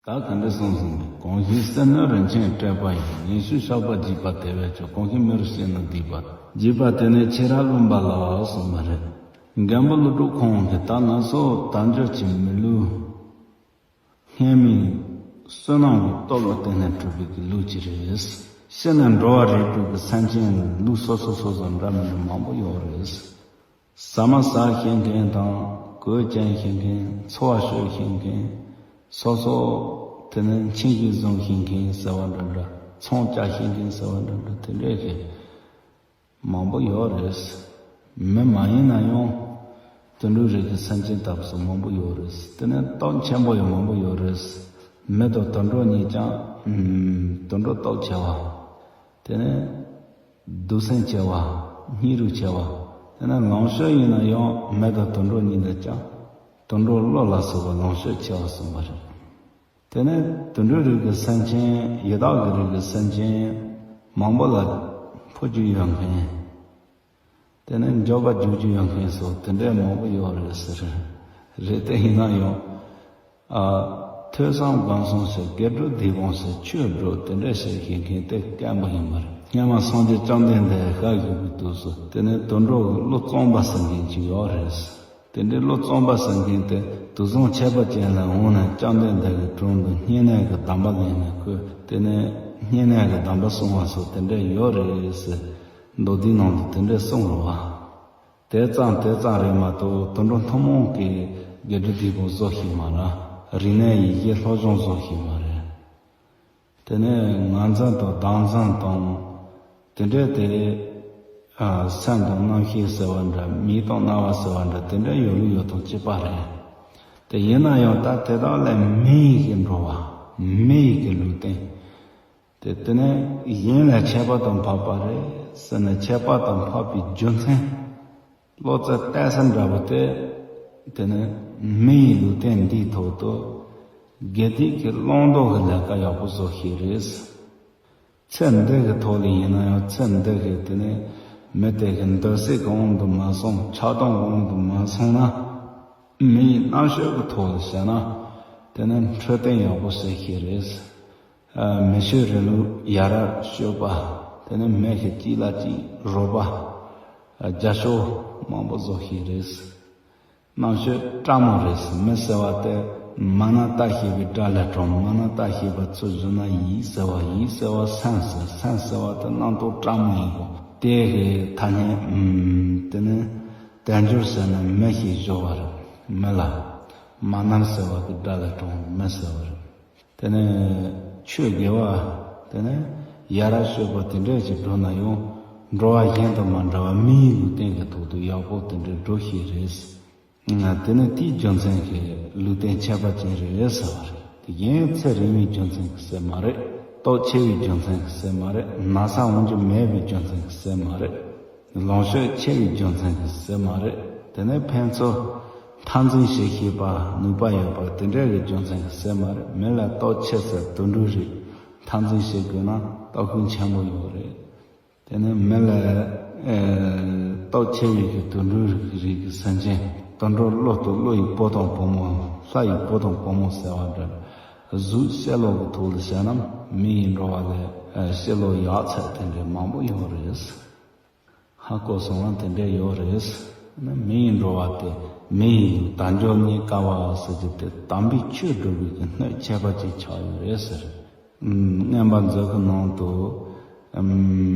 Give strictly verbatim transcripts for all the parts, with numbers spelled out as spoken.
ད་ག་འདྲ་གསུངས་སོང་། གང་ཞིག་སེར་སྣའི་རིན་ཆེན་སྤྲས་པ་ཡིས། ཉི་ཤུ་བཤགས་པ་བགྱིས་པ་དེ་བས་ཆོག། གང་ཞིག་མི་རུ་སྐྱེས་ན་སྡིག་པ་བགྱིས་པ་དེ་ནི་ཆེས་རབ་བླུན་པ་ལགས་གསུངས་པ་རེད། མགོན་པོ་ཀླུ་སྒྲུབ་ཁོང་གིས་ད་ང་ཚོ་དལ་འབྱོར་གྱི་མི་ལུས། སྔོན་མའི་བསོད་ནམས་ཀྱི་སྟོབས་ལ་བརྟེན་ནས་གྲུབ་པའི་གི་ལུས་ཅིག་རེད། ཤི་ནས་འགྲོ་བ་རིགས་དྲུག་གི་སེམས་ཅན་ལུས་སོ་སོ་སོ་སོ་འདྲ་མི་འདྲ་མང་པོ་ཡོད་རེད། ཟ་མ་ཟ་ཤེས་མཁན་དང་གོས་གྱོན་ཤེས་མཁན། འཚོ་བ་སྤྱོད་ཤེས་མཁན། སོ་སོ་དེ་ནས་མཆིན་གྱིས་བཟུང་ཤེས་མཁན་ཟེར་བ་འདྲ་འདྲ། ཚོང་རྒྱག་ཤེས་མཁན་ཟེར་བ་འདྲ་འདྲ། དེ་འདྲས་ཀྱི་མང་པོ་ཡོད་རེད། མི་མ་ཡིན་ན་ཡང་དུད་འགྲོའི་རིགས་ཀྱི་སེམས་ཅན་ལྟ་བུ་སོགས་མང་པོ་ཡོད་རེད། དེ་ནས་སྟོབས་ཆེན་པོ་ཡང་མང་པོ་ཡོད་རེད། མི་དང་དུད་འགྲོ་གཉིས་ཀྱང་། ཨུམ། དུད་འགྲོ་སྟོབས་ཆེ་བ། དེ་ནས་གདུག་སེམས་ཆེ་བ། སྙིང་རུས་ཆེ་བ། དེ་ནས་ལོངས་སྤྱོད་ཡིན་ན་ཡང་མི་དང་དུད་འགྲོ་གཉིས་ལས་ཀྱང་དུད་འགྲོ་ཀླུ་ལ་སོགས་པ་ལོངས་སྤྱོད་ཆེ་བ་གསུངས་པ་རེད། དེ་ནས་དུད་འགྲོའི་རིགས་ཀྱི་སེམས་ཅན། ཡི་དྭགས་ཀྱི་རིགས་ཀྱི་སེམས་ཅན་མང་པོ་ལ་འཕོ་རྒྱུ་ཡོད་མཁན། དེ་ནས་འགྱོད་པ་རྒྱུག་རྒྱུ་ཡོད་མཁན་སོགས་དེ་འདྲས་མང་པོ་ཡོད་རེད་ཟེར། རེད་དེ་ཡིན་ན་ཡང་། ཨ། ཐོས་བསམ་སྒོམ་གསུམ་བྱས། དགེ་སྒྲུབ་སྡིག་སྤོང་བྱས། ཆོས་སྒྲུབ། དེ་འདྲས་བྱེད་ཤེས་མཁན་དེ་དཀོན་པོ་ཡིན་པ་རེད། སྔོན་མ་སངས་རྒྱས་བཅོམ་ལྡན་འདས་ཤར་བཞུགས་པའི་དུས་སུ་དེ་ནས་དུད་འགྲོ་གི་ཀླུ་རྩོམ་པ་ཟེར་མཁན་ཅིག་ཡོད་རེད། དེ་འདྲའི་ཀླུ་རྩོམ་པ་ཟེར་མཁན་དེ་དུག་གསུམ་ཆད་པ་ཅན་ལ་འོངས་ནས་བཅོམ་ལྡན་འདས་ཀྱི་དྲུང་དུ་བསྙེན་གནས་ཀྱི་གདམས་པ་ལེན་ནས། ཁོས་དེ་ནས་བསྙེན་གནས་ཀྱི་གདམས་པ་གསུངས་པ་སོགས་དེ་འདྲ་ཡོད་རེད་ཟེར། མདོ་སྡེའི་ནང་དུ་དེ་འདྲ་གསུངས་རེད་བ། དེ་ཙམ་དེ་ཙམ་རེད་མ་གཏོགས། དུད་འགྲོ་ཐུན་མོང་གི་དགེ་སྒྲུབ་སྡིག་སྤོང་བཟོ་ཤེས་མ་རེད། རིག་གནས་ཡིད་བཞིན་སློབ་སྦྱོང་བཟོ་ཤེས་མ་རེད། དེ་ནས་ངར་འཛིན་དང་བདག་འཛིན་དང་། དེ་འདྲའི་དེ། ཨ། སེམས་དང་རྣམ་ཤེས་ཟེར་བ་འདྲ། མིག་དང་རྣ་བ་ཟེར་བ་འདྲ། དེ་འདྲ་ཡོད་ལུགས་ཡོད་དོ་གཅིག་པ་རེད། དེ་ཡིན་ན་ཡང་ད་དེ་དག་ལས་མི་ཡི་གི་འགྲོ་བ། མི་ཡི་གི་ལུས་རྟེན། དེ་དེ་ནས་གཞན་ལ་ཁྱད་པར་དུ་འཕགས་པ་རེད་ཟེར་ནས་ཁྱད་པར་དུ་འཕགས་པའི་རྒྱུ་མཚན། བློ་རྩེ་གཏད་ས་འདྲ་པོ་དེ། དེ་ནི་མི་ཡི་ལུས་རྟེན་འདིའི་ཐོག་ཏུ་དགེ་སྡིག་གི་བླང་དོར་གྱི་ལས་ཀ་ཡག་པོ་བཟོ་ཤེས་རེད། ཚེ་འདི་གི་ཐོག་ལ་ཡིན་ན་ཡང་། ཚེ་འདི་གི་དེ་ནི་མི་དེ་གི་འདོད་སྲེད་ཀྱི་དབང་དུ་མ་སོང་། ཆགས་སྡང་གི་དབང་དུ་མ་སོང་ན། མི་ཡི་རྣམ་དཔྱོད་ཀྱི་ཐོག་ལ་བྱས་ན། དེ་ནི་འཕྲོད་བསྟེན་ཡག་པོ་བྱེད་ཤེས་རེད། ཨ། མི་ཆོས་རིང་ལུགས་ཡ་རབས་སྤྱོད་པ། དེ་ནས་མི་གི་གཅིག་ལ་གཅིག་རོགས་པ། ཨ། རྒྱབ་སྐྱོར་མང་པོ་བཟོ་ཤེས་རེད། རྣམ་དཔྱོད་བཀྲ་མོ་རེད། མི་ཟེར་བ་དེ་མ་ཎི་བཏགས་ཞེས་པའི་སྒྲ་ལས་གྲུབ། མ་ཎི་བཏགས་ཞེས་པ་ཚུར་བཞག་ན་ཡིད་ཟེར་བ། ཡིད་ཟེར་བ་སེམས་ཟེར། སེམས་ཟེར་བ་དེ་རྣམ་རྟོག་བཀྲ་མོ་ཡིན་གོ། དེ་གི་ཐ་སྙད། ཨུམ། དེ་ནི་དལ་འབྱོར་ཟེར་ན་མི་ཞེས་སྦྱོར་བ་རེད། མི་ལ་མ་ཎི་ཟེར་བ་གི་སྒྲ་ལས་གྲུབ། མི་ཟེར་བ་རེད། དེ་ནས་ཆོས་དགེ་བ། དེ་ནས་ཡ་རབས་སྤྱོད་པ་དེ་འདྲ་ཞིག་སྒྲུབ་ན་ཡང་། འགྲོ་བ་གཞན་དང་མ་འདྲ་བ་མི་ཡི་ལུས་རྟེན་གྱི་ཐོག་ཏུ་ཡག་པོ་དེ་འདྲ་སྒྲུབ་ཤེས་རེད། དེ་ནས་དེའི་རྒྱུ་མཚན་གྱིས་ལུས་རྟེན་ཁྱད་པར་ཅན་རེད་ཟེར་བ་རེད། དེ་གཞན་ཚེ་རིང་བའི་རྒྱུ་མཚན་གྱིས་ཟེར་མ་རེད། སྟོབས་ཆེ་བའི་རྒྱུ་མཚན་གྱིས་ཟེར་མ་རེད། ན་ཚ་འོང་རྒྱུ་མེད་པའི་རྒྱུ་མཚན་གྱིས་ཟེར་མ་རེད། ལོངས་སྤྱོད་ཆེ་བའི་རྒྱུ་མཚན་གྱིས་ཟེར་མ་རེད། དེ་ནས་ཕན་ཚུན་འཐབ་འཛིང་བྱེད་ཤེས་པ། ནུས་པ་ཡོད་པ་དེ་འདྲ་གི་རྒྱུ་མཚན་གྱིས་ཟེར་མ་རེད། མི་ལ་སྟོབས་ཆེ་ས་དུད་འགྲོའི་རིགས་འཐབ་འཛིང་བྱེད་དགོས་ན་སྟོབས་ཤུགས་ཆེན་པོ་ཡོད་རེད། དེ་ནས་མི་ལ། ཨེ། སྟོབས་ཆེ་བའི་གི་དུད་འགྲོའི་རིགས་ཀྱི་སེམས་ཅན། དུད་འགྲོ་ཀླུ་དང་། ཀླུ་ཡི་བུ་དང་བུ་མོ། ལྷ་ཡི་བུ་དང་བུ་མོ་ཟེར་བ་འདྲ། གཟུགས་ཕྱི་ལོགས་ཀྱི་ཐོག་ལ་བྱས་ན་མི་ཡི་འགྲོ་བ་ལས། ཨེ། ཕྱི་ལོགས་ཡག་ཚད་དེ་འདྲའི་མང་པོ་ཡོད་རེད། ཧ་གོ་སོང་བ་དེ་འདྲ་ཡོད་རེད། ན་མི་ཡི་འགྲོ་བ་དེ། མི་ཡི་དལ་འབྱོར་རྙེད་དཀའ་བ་ཟེར་རྒྱུ་དེ་དམ་པའི་ཆོས་སྒྲུབ་པའི་གི་སྣོད་ཁྱད་པར་ཅན་ཆགས་ཡོད་རེད་ཟེར། ཨམ། མངོན་པ་མཛོད་ཀྱི་ནང་དུ། ཨམ།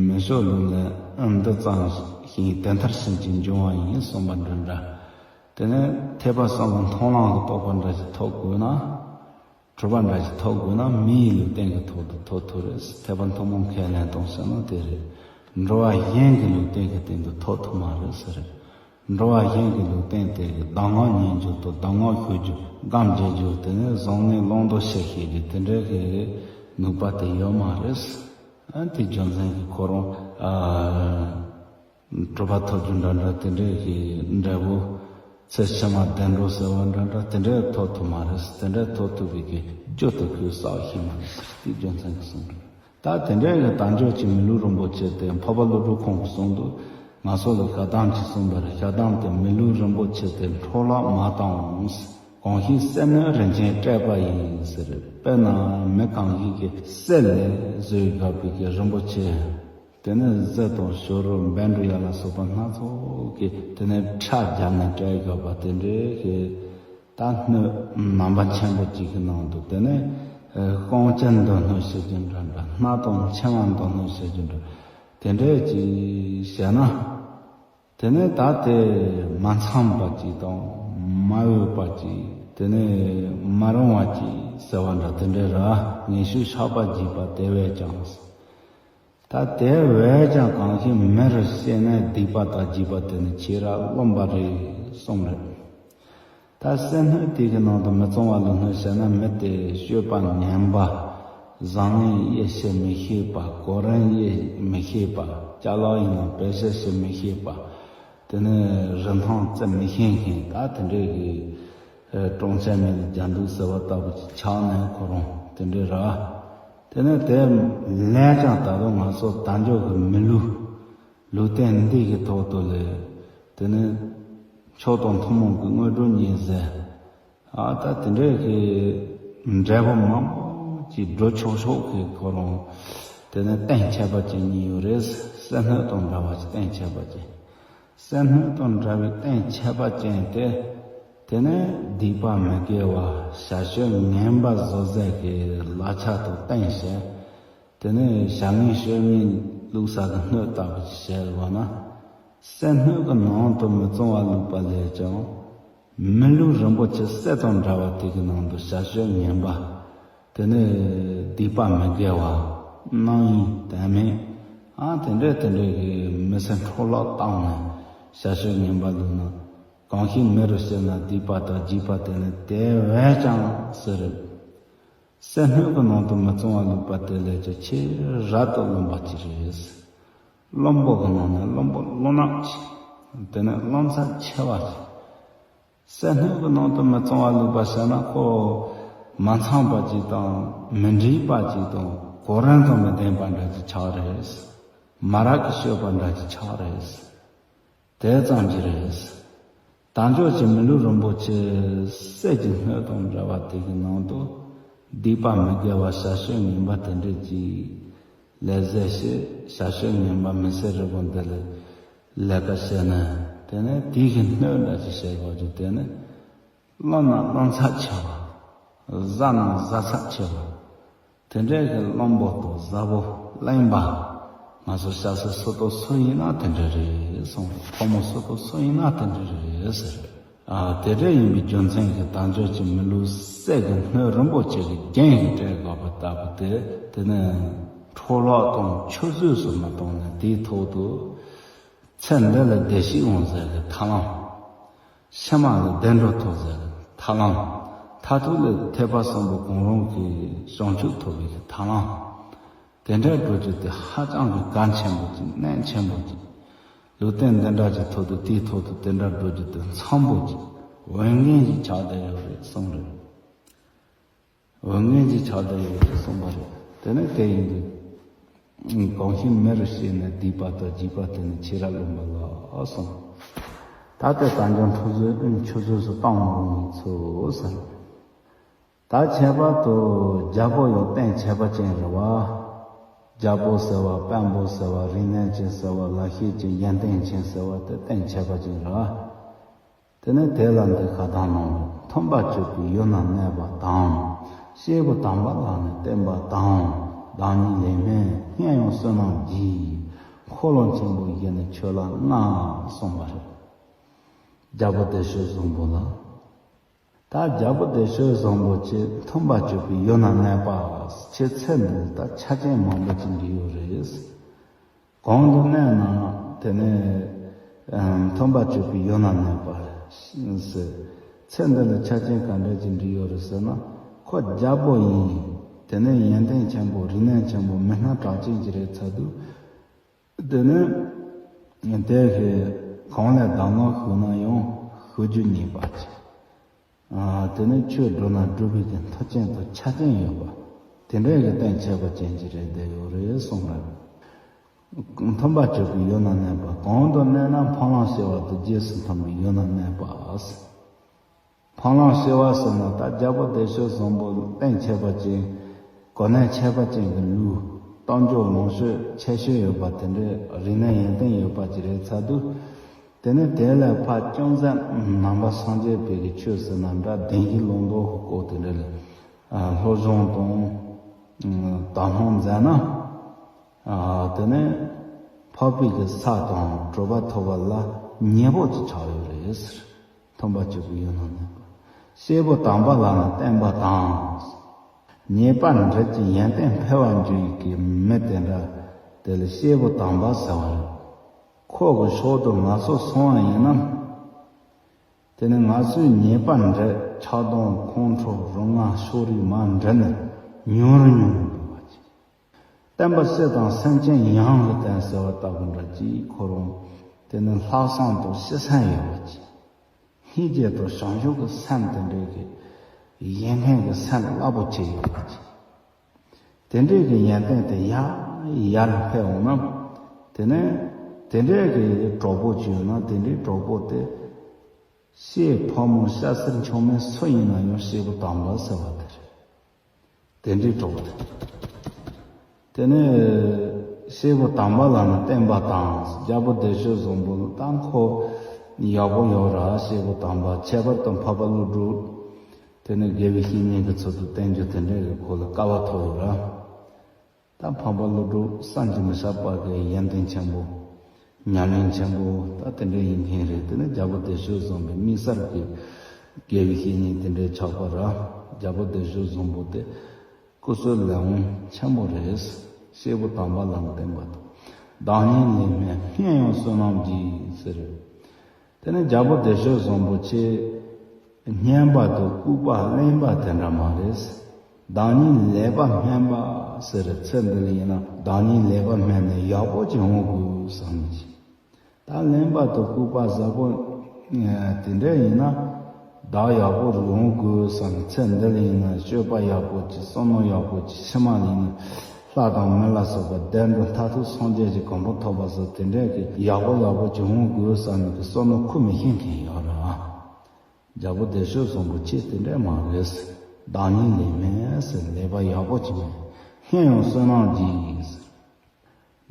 མི་ཆོས་ལུགས་ལས། ཨམ། འདི་ཙམ་ཞིག་དེ་མཐར་ཕྱིན་ཅིང་འབྱུང་བ་ཡིན་གསུངས་པ་འདྲ་འདྲ། དེ་ནས་ཐེག་པ་གསུམ་གྱི་མཐོང་ལམ་གྱི་རྟོགས་པ་འདྲ་ཞིག་ཐོབ་དགོས་ན། གྲུབ་པ་འདྲ་ཞིག་ཐོབ་དགོས་ན་མི་ཡི་ལུས་རྟེན་གྱི་ཐོག་ཏུ་ཐོབ་ཐུབ་རེད། ཐེག་པ་ཐུན་མོང་ཁས་ལེན་དང་ཟེར་ན་དེ་རེད། འགྲོ་བ་གཞན་གྱི་ལུས་རྟེན་གྱི་སྟེང་དུ་ཐོབ་ཐུབ་མ་རེད་ཟེར། འགྲོ་བ་གཞན་གྱི་ལུས་རྟེན་དེ་གི་གདམས་ངག་ཉན་རྒྱུ་དང་། གདམས་ངག་ཞུ་རྒྱུ། སྒོམ་བྱེད་རྒྱུ། དེ་ནས་བཟང་ངན་བླང་དོར་ཤེས་ཤེས་ཀྱི་དེ་འདྲའི་གི་ནུས་པ་དེ་ཡོད་མ་རེད། ཨ། དེ་རྒྱུ་མཚན་གྱིས་ཁོ་རང་། ཨ། གྲུབ་པ་ཐོབ་རྒྱུ་འདྲ་འདྲ་དེ་འདྲའི་གི་འབྲས་བུ། ཚེ་ཕྱི་མ་བདེ་འགྲོ་ཟེར་བ་འདྲ་འདྲ་དེ་འདྲའི་ཐོབ་ཐུབ་མ་རེད། དེ་འདྲའི་ཐོབ་ཐུབ་པའི་གི་རྒྱུ་དེ་ཁོས་བསགས་ཤེས་མ་རེད་ཟེར། དེའི་རྒྱུ་མཚན་གྱིས་གསུངས་འདུག་ད་དེ་འདྲའི་གི་དལ་འབྱོར་གྱི་མི་ལུས་རིན་པོ་ཆེ་དེ་འཕགས་པ་ཀླུ་སྒྲུབ་ཁོང་གིས་གསུངས་འདུག་ང་ཚོ་ལ་ཞལ་གདམས་ཀྱིས་གསུངས་པ་རེད། ཞལ་གདམས་དེ་མི་ལུས་རིན་པོ་ཆེ་དེ་འཕྲོ་བརླག་མ་བཏང་། གང་ཞིག་གསེར་སྣོད་རིན་ཆེན་སྤྲས་པ་ཡིས་ཟེར། དཔེར་ན་མི་གང་ཞིག་གིས་གསེར་ལས་བཟོས་བཞག་པའི་གི་རིན་པོ་ཆེ། དེ་ནས་གཟི་དང་བྱུ་རུ་བཻ་ཌཱུརྻ་ཡ་ལ་སོགས་པ་སྣ་ཚོགས་ཀྱི་དེ་ནས་ཁྲ་བརྒྱབ་ནས་སྤྲས་བཞག་པ་དེ་འདྲའི་གི་ད་སྣོད་རྣམ་པ་ཆེན་པོ་གཅིག་གི་ནང་དུ། དེ་ནས་ཨ་རྐང་ཅན་འདོད་སྣོད་ཟེར་རྒྱུ་འདྲ་འདྲ། སྣ་དང་ཕྱེ་མ་འདོད་སྣོད་ཟེར་རྒྱུ་འདྲ། དེ་འདྲའི་ཅིག་བྱས་ན། དེ་ནས་ད་དེ་མ་ཚང་བ་ཅིག་དང་མ་འོས་པ་ཅིག། དེ་ནས་མ་རུང་བ་ཅིག་ཟེར་བ་འདྲ་དེ་འདྲའི་ར། ངེས་ཤེས་ཆགས་པ་བགྱིས་པ་དེ་བས་ཀྱང་། ད་དེ་བས་ཀྱང་གང་ཞིག་མེ་རུ་ཤེས་ནས་སྡིག་པ་དག་བགྱིས་པ་དེ་ནི་ཆེས་རབ་རློམ་པ་རེད་གསུངས་རེད། ད་གསེར་སྣོད་དེ་གི་ནང་དུ་མི་གཙང་བ་ལུགས་སྣོད་བྱས་ན། མི་དེ་སྤྱོད་པ་ངན་པ། བཟང་ངན་དབྱེ་ཞིབ་མི་ཤེས་པ། གོ་རིམ་དབྱེ་མི་ཤེས་པ། ཅ་ལག་ཡིན་ན་བེད་སྤྱོད་བྱེད་མི་ཤེས་པ། དེ་ནས་རིན་ཐང་བརྩི་མི་ཤེས་མཁན། ད་དེ་འདྲའི་གི་ཨ་གྲོང་ཁྱེར་མི་ལ་རྒྱ་འདུག་ཟེར་བ་ལྟ་བུ་ཅིག་ཆགས་ནས་ཁོ་རང་དེ་འདྲའི་ར། དེ་ནས་དེ་ལས་ཀྱང་ད་དུང་ང་ཚོ་དལ་འབྱོར་གྱི་མི་ལུས་ལུས་རྟེན་འདི་གི་ཐོག་ཏུ་ལས། དེ་ནས་མཆོག་དང་ཐུན་མོང་གི་དངོས་གྲུབ་བརྙེས་ཟེར། ཨ་ད་དེ་འདྲའི་གི་འབྲས་བུ་མང་པོ་ཅིག་འགྲོ་ཆོག་ཆོག་གི་ཁོ་རང་དེ་ནས་རྟེན་ཁྱད་པར་ཅན་གཉིས་ཡོད་རེད། གསེར་སྣོད་དང་འདྲ་བ་ཅིག་རྟེན་ཁྱད་པར་ཅན། གསེར་སྣོད་དང་འདྲ་བའི་རྟེན་ཁྱད་པར་ཅན་དེ། དེ་ནས་སྡིག་པ་མི་དགེ་བ་བྱ་སྤྱོད་ངན་པ་བཟོ་མཛད་ཀྱི་ལག་ཆ་དང་རྟེན་བྱས། དེ་ནས་བྱ་ངན་སྤྱོད་ངན་བླུགས་ས་གི་སྣོད་ལྟ་བུ་ཞིག་བྱས་པ་ན། གསེར་སྣོད་ཀྱི་ནང་དུ་མི་གཙང་བ་བླུགས་པ་ལས་ཀྱང་། མི་ལུས་རིན་པོ་ཆེ་གསེར་དང་འདྲ་བ་དེ་གི་ནང་དུ་བྱ་སྤྱོད་ངན་པ། དེ་ནས་སྡིག་པ་མི་དགེ་བ། རྣམ་གཡེང་དད་མེད། ཨ་དེ་འདྲའི་དེ་འདྲའི་གི་མི་སེམས་འཕྲོ་བརླག་བཏང་ནས་བྱ་སྤྱོད་ངན་པ་བླུགས་ན། གང་ཞིག་མེ་རུ་ཤེས་ནས་སྡིག་པ་དག་བགྱིས་པ་དེ་ནི་དེ་བས་ཀྱང་ཟེར། གསེར་སྣོད་ཀྱི་ནང་དུ་མི་གཙང་བ་བླུགས་པ་དེ་ལས་ཀྱང་ཆེས་རབ་ཏུ་རློམ་པ་ཅིག་རེད། བློན་པོ་གི་ནང་ནས་བློན་པོ་བློ་ནག་ཅིག། དེ་ནས་རློམ་ཚད་ཆེ་བ་ཅིག། གསེར་སྣོད་ཀྱི་ནང་དུ་མི་གཙང་བ་བླུགས་པ་ཟེར་ན། ཁོ་མ་ཚང་བ་ཅིག་དང་མི་འགྲིག་པ་ཅིག་དང་གོ་རིམ་དང་མི་ལྡན་པ་འདྲ་ཅིག་ཆགས་རེད། མ་རབས་ཀྱི་སྤྱོད་པ་འདྲ་ཅིག་ཆགས་རེད། དེ་ཙམ་གྱིས་རེད། དལ་འབྱོར་གྱི་མི་ལུས་རིན་པོ་ཆེ་གསེར་གྱི་སྣོད་དང་འདྲ་བ་དེ་གི་ནང་དུ་སྡིག་པ་མི་དགེ་བ་བྱ་སྤྱོད་ངན་པ་དེ་འདྲ་ཅིག་ལས་ཟད་བྱེད། བྱ་སྤྱོད་ངན་པ་མི་ཚེ་རིལ་པོ་འདི་ལ་ལས་ཀ་བྱས་ནས། དེ་ནས་དེ་གི་སྣོད་འདྲ་ཅིག་བྱས་པ་ཅིག། དེ་ནི་རློམ་ན་རློམ་ཚད་ཆེ་བ། བཟའ་ན་བཟའ་ཚད་ཆེ་བ། དེ་འདྲའི་གི་བློན་པོ་དང་བཟའ་པོ་གླེན་པ། ང་ཚོ་ཤ་ཟ་སུ་དང་སུ་ཡིན་ན་དེ་འདྲ་རེད་གསུངས། ཕོ་མོ་སུ་དང་སུ་ཡིན་ན་དེ་འདྲ་རེད་ཟེར། ཨ་དེ་འདྲ་ཡིན་པའི་རྒྱུ་མཚན་གྱིས་དལ་འབྱོར་གྱི་མི་ལུས་གསེར་གྱི་སྣོད་རིན་པོ་ཆེ་གི་རྒྱན་གྱིས་སྤྲས་དགོས་པ་ལྟ་བུ་དེ། དེ་ནི་འཕྲོ་བརླག་དང་ཆུད་ཟོས་སུ་མི་གཏོང་ནས་དེའི་ཐོག་ཏུ་ཚེ་འདི་ལ་བདེ་སྐྱིད་འོང་ཟེར་གི་ཐབས་ལམ། ཕྱི་མ་ལ་བདེ་འགྲོ་ཐོབ་ཟེར་གི་ཐབས་ལམ། མཐར་ཐུག་ལ་ཐེག་པ་གསུམ་པོ་གང་རུང་གི་བྱང་ཆུབ་ཐོབ་པའི་གི་ཐབས་ལམ། དེ་འདྲ་འགྲོ་རྒྱུ་དེ་ཧ་ཅང་གི་གལ་ཆེན་པོ་ཅིག། གནད་ཆེན་པོ་ཅིག། ལུས་རྟེན་འདི་འདྲ་ཅིག་ཐོབ་དུས་དེའི་ཐོག་ཏུ་དེ་འདྲ་འགྲོ་རྒྱུ་དེ་འཚམ་པོ་ཅིག། འོས་འགན་ཅིག་ཆགས་བསྡད་ཡོད་རེད་གསུངས་རེད། འོས་འགན་ཅིག་ཆགས་བསྡད་ཡོད་ཅེས་གསུངས་པ་རེད། དེ་ནས་དེ་ཡིན་དུས། གང་ཞིག་མེ་རུ་ཤེས་ནས་སྡིག་པ་དག་བགྱིས་པ་དེ་ནི་ཆེས་རབ་རློམ་པ་ལགས་གསུངས། ད་ལྟའི་དལ་འབྱོར་འཕྲོ་བརླག་ཆུད་ཟོས་སུ་གཏོང་མི་རུང་བའི་ཚུལ་ཟེར། ད་ཁྱད་པར་དུ་རྒྱལ་པོ་ཡང་རྟེན་ཁྱད་པར་ཅན་རེད་བ། རྒྱལ་པོ་ཟེར་བ། དཔོན་པོ་ཟེར་བ། རིག་གནས་ཅན་ཟེར་བ། ལག་ཤེས་ཅན། ཡོན་ཏན་ཅན་ཟེར་བ་དེ་རྟེན་ཁྱད་པར་ཅན་རེད་བ། དེ་ནས་དེ་ལ་འདི་ཁ་དང་ནང་། མཐུན་པར་སྤྱོད་པའི་ཡུལ་ན་གནས་པ་དང་། སྐྱེས་བུ་དམ་པ་ལ་ནི་བསྟེན་པ་དང་། བདག་ཉིད་ལས་སྨད་སྔོན་ཡང་བསོད་ནམས་བགྱིས། འཁོར་ལོ་ཆེན་པོ་བཞི་ནི་ཁྱོད་ལ་མངའ་གསུངས་པ་རེད། རྒྱལ་པོ་བདེ་སྤྱོད་བཟང་པོ་ལ། ད་རྒྱལ་པོ་བདེ་སྤྱོད་བཟང་པོ་ཁྱེད་མཐུན་པར་སྤྱོད་པའི་ཡུལ་ན་གནས་པ། ཁྱེད་ཚེ་འདི་ལ་ད་ཆ་རྐྱེན་མང་པོ་ཅིག་འདྲིས་ཡོད་རེད། གང་དུ་གནས་ན་དེ་ནས་ཨམ་མཐུན་པར་སྤྱོད་པའི་ཡུལ་ན་གནས་པ་ཟེར། ཚེ་འདི་ལ་ཆ་རྐྱེན་ག་འདྲ་ཅིག་འདྲིས་ཡོད་རེད་ཟེར་ན། ཁོ་རྒྱལ་པོ་ཡིན། དེ་ནས་ཡོན་ཏན་ཆེན་པོ། རིག་གནས་ཆེན་པོ། མི་སྣ་གྲགས་ཅན་ཅིག་རེད་ཚར་དུས། དེ་ནས་དེ་གི་གང་ལ་གདམས་ངག་ཞུས་ན་ཡང་ཞུ་རྒྱུ་ཉན་པ་ཅིག། ཨ་དེ་ནས་ཆོས་སྒྲུབ་ན་སྒྲུབ་པའི་གི་མཐུན་རྐྱེན་དང་ཆ་རྐྱེན་ཡོད་པ། དེ་འདྲའི་གི་རྟེན་ཁྱད་པར་ཅན་ཅིག་རེད་བསྡད་ཡོད་རེད་གསུངས་པ་རེད། མཐུན་པར་སྤྱོད་པའི་ཡུལ་ན་གནས་པ། གང་དུ་གནས་ན་འཕགས་ལམ་བྱེ་བ་དང་རྗེས་སུ་མཐུན་པའི་ཡུལ་ན་གནས་པ། ཁོང་རང་སྐྱེ་བ་ཟེར་ན་ད་རྒྱལ་པོ་བདེ་སྤྱོད་བཟང་པོ་རྟེན་ཁྱད་པར་ཅན། གོ་གནས་ཁྱད་པར་ཅན་གྱི་ལུས། གཏམ་བརྗོད་ལོངས་སྤྱོད་ཆེ་ཤོས་ཡོད་པ་དེ་འདྲའི་རིག་གནས་ཡོན་ཏན་ཡོད་པ་ཅིག་རེད་ཚར་དུས། དེ་ནས་དེ་ལས་ཕར་ཅུང་ཟད་ནང་པ་སངས་རྒྱས་པའི་གི་ཆོས་ཟེར་ན་འདྲ། བདེན་བཞི་ལུང་རྟོགས་ཀྱི་སྐོར་དེ་འདྲ་ལ། ཨ། སློབ་སྦྱོང་དང་། ཨ། དག་སྣང་མཛད་ན། ཨ། དེ་ནས་འཕགས་པའི་གི་ས་དང་གྲུབ་པ་ཐོབ་པ་ལ་ཉེ་པོ་ཅིག་ཆགས་ཡོད་རེད་ཟེར། མཐུན་པ་གཅིག་པུ་ཡོད་ན་མེད་པ། སྐྱེས་བུ་དམ་པ་ལ་ནི་བརྟེན་པ་དང་། ཉེས་པ་འདྲེན་གྱི་ཡོན་ཏན་འཕེལ་བར་འགྱུར་བའི་གི་མི་དེ་འདྲ་དེ་ལ་སྐྱེས་བུ་དམ་པ་ཟེར་བ་རེད། ཁོ་གི་ཕྱོགས་སུ་ང་ཚོ་སོང་བ་ཡིན་ན། དེ་ནི་ང་ཚོའི་ཉེས་པ་འདྲེན། ཆགས་སྡང་ཁོང་ཁྲོ་རུ་ང་ཕྱོགས་རིས་མ་འདྲེན་ནས་ཉུང་རུ་ཉུང་རུ་འགྲོ་བ་ཅིག། བསྟན་པ་སྲིད་དང་སེམས་ཅན་ཡོངས་ལ་བརྟེན་ཟེར་བ་ལྟ་བུ་འདྲ་ཅིག། ཁོ་རང་དེ་ནི་ལྷག་བསམ་དང་སྤྱི་སེམས་ཡོད་པ་ཅིག། སྙིང་རྗེ་དང་བྱང་ཆུབ་ཀྱི་སེམས་དེ་འདྲའི་གི་ཡོན་ཏན་གྱི་སེམས་རླབས་པོ་ཆེ་ཡོད་པ་ཅིག། དེ་འདྲའི་གི་ཡོན་ཏན་དེ་ཡར་ཡར་འཕེལ་འོང་ན། དེ་ནས་དེ་འདྲའི་གི་གྲོགས་པོ་ཅིག་ཡོད་ན། དེ་འདྲའི་གྲོགས་པོ་དེ། སྐྱེས་ཕོ་མོ་སྐྱ་སེར་མཆོག་དམན་སུ་ཡིན་ན་ཡང་སྐྱེས་བུ་དམ་པ་ཟེར་བ་དེ་རེད། དེ་འདྲའི་གྲོགས་པོ་དེ། དེ་ནས་སྐྱེས་བུ་དམ་པ་ལ་ནི་བརྟེན་པ་དང་། རྒྱལ་པོ་བདེ་སྤྱོད་བཟང་པོ་ལ་ད་ཁོ་ཡག་པོ་ཡོད་ར། སྐྱེས་བུ་དམ་པ་ཁྱད་པར་དུ་འཕགས་པ་ཀླུ་སྒྲུབ། དེ་ནས་དགེ་བའི་བཤེས་གཉེན་གྱི་ཚུལ་དུ་བསྟེན་རྒྱུ་དེ་འདྲའི་གི་ཁོ་ལ་སྐལ་བ་ཐོབ་ཡོད་ར། ད་འཕགས་པ་ཀླུ་སྒྲུབ་བསམ་གྱིས་མི་ཁྱབ་པ་གི་ཡོན་ཏན་ཆེན་པོ། ཉམས་ལེན་ཆེན་པོ་ད་དེ་འདྲ་ཡིན་མཁན་རེད། དེ་ནི་རྒྱལ་པོ་བདེ་སྤྱོད་བཟང་པོའི་དམིགས་བསལ་གྱི་དགེ་བའི་བཤེས་གཉེན་དེ་འདྲའི་ཆགས་པ་ར། རྒྱལ་པོ་བདེ་སྤྱོད་བཟང་པོ་དེ་སྐུ་གསུམ་ལས་དབང་ཆེན་པོ་རེད། སྐྱེས་བུ་དམ་པ་ལ་བརྟེན་པ་དང་། བདག་ཉིད་ལས་སྨྲས་སྙན་ཡང་བསོད་ནམས་ཀྱིས་ཟེར། དེ་ནས་རྒྱལ་པོ་བདེ་སྤྱོད་བཟང་པོ་ཁྱེད་སྙན་པ་དང་ལྐུགས་པ་གླེན་པ་དེ་འདྲ་མ་རེད། བདག་ཉིད་ལེགས་པ་སྨྲས་པ་ཟེར། ཚེ་འདི་ལ་ཡིན་ན་བདག་ཉིད་ལེགས་པ་སྨྲས་ནས་ཡག་པོ་ཅིག་འོང་དགོས་བསམ་ནས། ད་གླེན་པ་དང་ལྐུགས་པ་ཟབ་པོ་དེ་འདྲ་ཡིན་ན་བདག་ཡག་པོ་རེ་འོང་དགོས་བསམ་ནས། ཚེ་འདི་ལ་ཡིན་ན་སྤྱོད་པ་ཡག་པོ་ཅིག། བསམ་བློ་ཡག་པོ་ཅིག། ཕྱི་མ་ལ་ཡིན་ན་ལྷ་དང་མི་ལ་སོགས་པ་བདེ་འགྲོ་མཐར་ཐུག་སངས་རྒྱས་ཀྱི་གོ་འཕང་ཐོབ་པ་སོགས་དེ་འདྲ་གི་ཡག་པོ་ཡག་པོ་ཅིག་འོང་དགོས་བསམ་ནས་ཀྱི་བསམ་བློ་ཁུར་མི་ཤེས་མཁན་ཡོད་རེད། རྒྱལ་པོ་བདེ་སྤྱོད་བཟང་པོ་ཁྱེད་དེ་འདྲ་མ་རེད། བདག་ཉིད་ལས་སྨྲས་ཟེར། ལེགས་པ་ཡག་པོ་ཅིག་སྨྲས། སྙན་ཡང་བསོད་ནམས་ཀྱིས་ཟེར།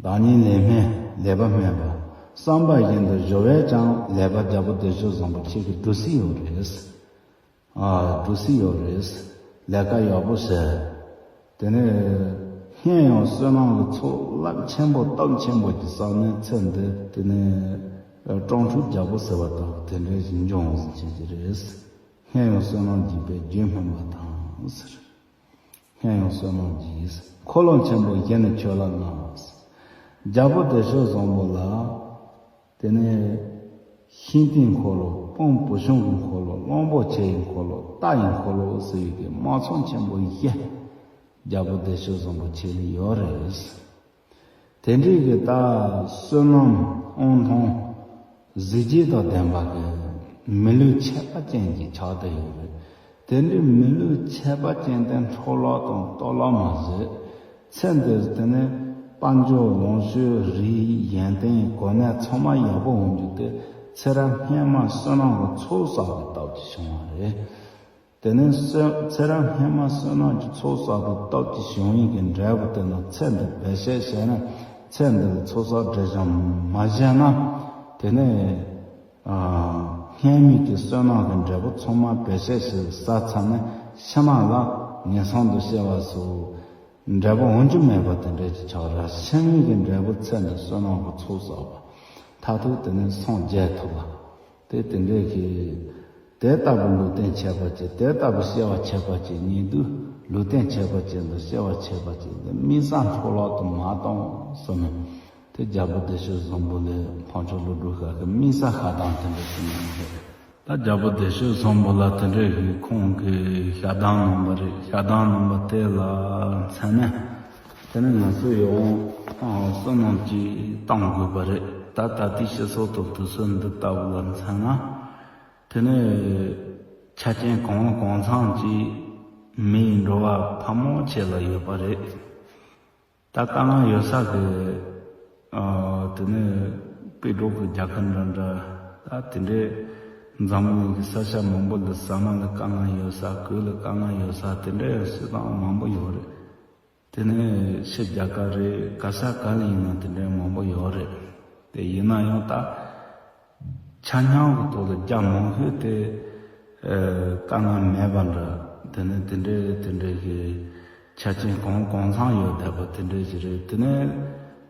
བདག་ཉིད་ལས་སྨྲས་ལེགས་པ་སྨྲས་པ། བསམ་པ་བཞིན་དུ་སྦྱོར་བས་ཀྱང་ལེགས་པ་རྒྱལ་པོ་བདེ་སྤྱོད་བཟང་པོ་ཁྱེད་ཀྱིས་སྒྲུབ་སྲིད་ཡོད་རེད། ཨ། སྒྲུབ་སྲིད་ཡོད་རེད། ལས་ཀ་ཡག་པོ་བྱས། དེ་ནས་སྙན་ཡང་བསོད་ནམས་ཀྱི་ཚོགས་རླབས་ཆེན་པོ་སྟོབས་ཆེན་པོ་ཅིག་བསགས་ནས་ཚེ་འདི་དེ་ནས་སྤྲང་ཕྲུག་རྒྱལ་པོ་ཟེར་བ་དང་དེ་འདྲའི་ཞིག་འབྱུང་བ་ཟིན་བྱེད་ཀྱི་རེད། སྙན་ཡང་བསོད་ནམས་ཀྱིས་པའི་རྒྱུད་སྨིན་པ་དང་ཟེར། སྙན་ཡང་བསོད་ནམས་ཀྱིས། འཁོར་ལོ་ཆེན་པོ་བཞི་ནི་ཁྱོད་ལ་མངའ། རྒྱལ་པོ་བདེ་སྤྱོད་བཟང་པོ་ལ། དེ་ནས་ཤིང་རྟའི་འཁོར་ལོ། དཔོན་བུ་ཆུང་གི་འཁོར་ལོ། གླང་པོ་ཆེ་ཡི་འཁོར་ལོ། རྟ་ཡི་འཁོར་ལོ་ཟེར་བའི་གི་དམག་ཚོགས་ཆེན་པོ་བཞི། རྒྱལ་པོ་བདེ་སྤྱོད་བཟང་པོ་ཁྱེད་ལ་ཡོད་རེད། དེ་འདྲའི་གི་ད་བསོད་ནམས་དབང་ཐང་གཟི་བརྗིད་དང་ལྡན་པ་གི་མི་ལུས་ཁྱད་པར་ཅན་གྱི་ཆགས་བསྡད་ཡོད་རེད། དེ་འདྲའི་མི་ལུས་ཁྱད་པར་ཅན་དེ་འཕྲོ་བརླག་དང་གཏོར་བརླག་མ་བཟོས། ཚེ་འདིར་དེ་ནས་དཔལ་འབྱོར་ལོངས་སྤྱོད་རིགས་ཡོན་ཏན་གོ་གནས་ཚང་མ་ཡག་པོ་འོང་རྒྱུ་དེ་ཚེ་རབས་སྔོན་མ་བསོད་ནམས་ཀྱི་ཚོགས་བསགས་པའི་སྟོབས་ཀྱིས་བྱུང་བ་རེད། དེ་ནས་བསོད་ཚེ་རབས་སྔོན་མ་བསོད་ནམས་ཀྱི་ཚོགས་བསགས་པའི་སྟོབས་ཀྱིས་བྱུང་བའི་གི་འབྲས་བུ་དེ་ནི་ཚེ་འདིར་བེད་སྤྱོད་བྱས་ན། ཚེ་འདི་ལ་ཚོགས་བསགས་སྒྲིབ་སྦྱང་མ་བྱས་ན། དེ་ནས་ཨ་སྔོན་མའི་གི་བསོད་ནམས་ཀྱི་འབྲས་བུ་ཚང་མ་བེད་སྤྱོད་བྱས་བསགས་ཚར་ནས་ཕྱི་མ་ལ་ངན་སོང་དུ་སྐྱེ་བ་སོགས་འབྲས་བུ་འོང་རྒྱུ་མེད་པ་དེ་འདྲ་ཅིག་ཆགས་ར། ཕྱི་མའི་གི་འབྲས་བུ་ཚེ་འདིར་བསོད་ནམས་ཀྱི་ཚོགས་བསགས་པ་མཐར་ཐུག་དེ་ནས་སངས་རྒྱས་ཐོབ་པ། དེ་དེ་འདྲའི་གི། དེ་ལྟ་བུ་ལུས་རྟེན་ཁྱད་པར་ཅན། དེ་ལྟ་བུ་སྐྱེ་བ་ཁྱད་པར་ཅན་གཉིས་འདུག། ལུས་རྟེན་ཁྱད་པར་ཅན་དང་སྐྱེ་བ་ཁྱད་པར་ཅན་དེ་དམིགས་བསལ་འཕྲོ་བརླག་ཏུ་མ་གཏོང་གསུངས་ནས། དེ་རྒྱལ་པོ་བདེ་སྤྱོད་བཟང་པོ་ལས་འཕགས་མཆོག་ཀླུ་སྒྲུབ་ཤཱཀྱ་དམིགས་བསལ་ཤ་སྟག་དེ་འདྲ་ཞིག་གནང་གི་རེད། ད་རྒྱལ་པོ་བདེ་སྤྱོད་བཟང་པོ་ལ་དེ་འདྲའི་གི་ཁོང་གིས་ཤ་སྟག་གནང་བ་རེད། ཤ་སྟག་གནང་བ་དེ་ལ་མཚོན་ན། དེ་ནི་ང་ཚོས་ཡང་བསོད་ནམས་ཅིག་གཏང་དགོས་པ་རེད། ད་ད་ལྟའི་སྤྱི་ཚོགས་དང་དུས་ཚོད་འདི་ལྟ་བུ་ལ་མཚོན་ན། དེ་ནས་ཆ་རྐྱེན་གང་གང་ཚང་ཅིག་མིའི་འགྲོ་བ་ཕལ་མོ་ཆེ་ལ་ཡོད་པ་རེད། ད་དཀའ་ངལ་ཡོད་ས་གི། ཨ། དེ་ནས་དཔེ་སྒྲོག་གི་རྒྱལ་ཁབ་འདྲ་འདྲ་ད་དེ་འདྲའི་ འཛམ་བུ་གླིང་གི་ས་ཆ་མང་པོ་ལ་ཟ་མ་ལ་དཀའ་ངལ་ཡོད་ས། གོས་ལ་དཀའ་ངལ་ཡོད་ས། དེ་འདྲ་ཡང་སུས་དང་མང་པོ་ཡོད་རེད། དེ་ནས་ཕྱི་རྒྱལ་ཁབ་རེད། ག་ས་ག་ལ་ཡིན་ན་དེ་འདྲ་མང་པོ་ཡོད་རེད། དེ་ཡིན་ན་ཡང་ད་ཆ་སྙོམས་ཀྱི་ཐོག་ལ་རྒྱ་མང་ཤོས་དེ་ཨ་དཀའ་ངལ་མེད་པ་འདྲ། དེ་ནས་དེ་འདྲའི་དེ་འདྲའི་གི་ཆ་རྐྱེན་གང་གང་ཚང་ཡོད་བསྡད་པ་དེ་འདྲའི་ཞིག་རེད། དེ་ནས་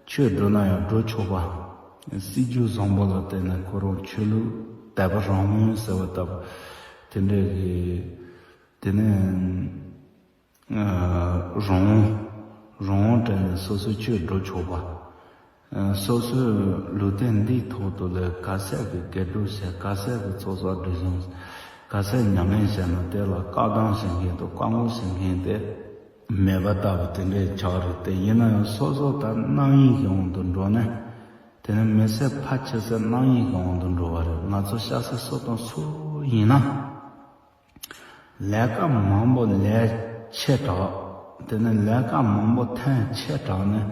ཆོས་འགྲོ་ན་ཡང་འགྲོ་ཆོག་པ། སྲིད་ཇུས་བཟང་པོ་ལ་བརྟེན་ནས་ཁོ་རང་ཆོས་ལུགས་དད་པ་རང་མོས་ཟེར་བ་ལྟ་བུ་དེ་འདྲའི་གི། དེ་ནས་ཨ་རང་དབང་རང་དབང་སྤྲད་ནས་སོ་སོའི་ཆོས་འགྲོ་ཆོག་པ། ཨ་སོ་སོའི་ལུས་རྟེན་འདིའི་ཐོག་ཏུ་ལས་ག་ཚད་ཀྱི་དགེ་སྒྲུབ་བྱས། ག་ཚད་ཀྱི་ཚོགས་བསགས་སྒྲིབ་སྦྱང་བྱས། ག་ཚད་ཉམས་ལེན་བྱས་ན་དེ་ལ་བཀག་སྡོམ་བྱེད་མཁན་དང་བཀག་འགོག་བྱེད་མཁན་དེ་མེད་པ་ལྟ་བུ་དེ་འདྲའི་ཆགས་རེད། དེ་ཡིན་ན་ཡང་སོ་སོ་ད་རྣམ་གཡེང་གི་དབང་དུ་འགྲོ་ནས། དེ་ནས་མི་ཚེ་ཕལ་ཆེ་ས་རྣམ་གཡེང་གི་དབང་དུ་འགྲོ་བ་རེད། ང་ཚོ་སྐྱ་སེར་སུ་དང་སུ་ཡིན་ན། ལས་ཀ་མང་པོ་ལས་ཆེ་དྲགས། དེ་ནས་ལས་ཀ་མང་པོ་ཐོན་ཆེ་དྲགས་ནས།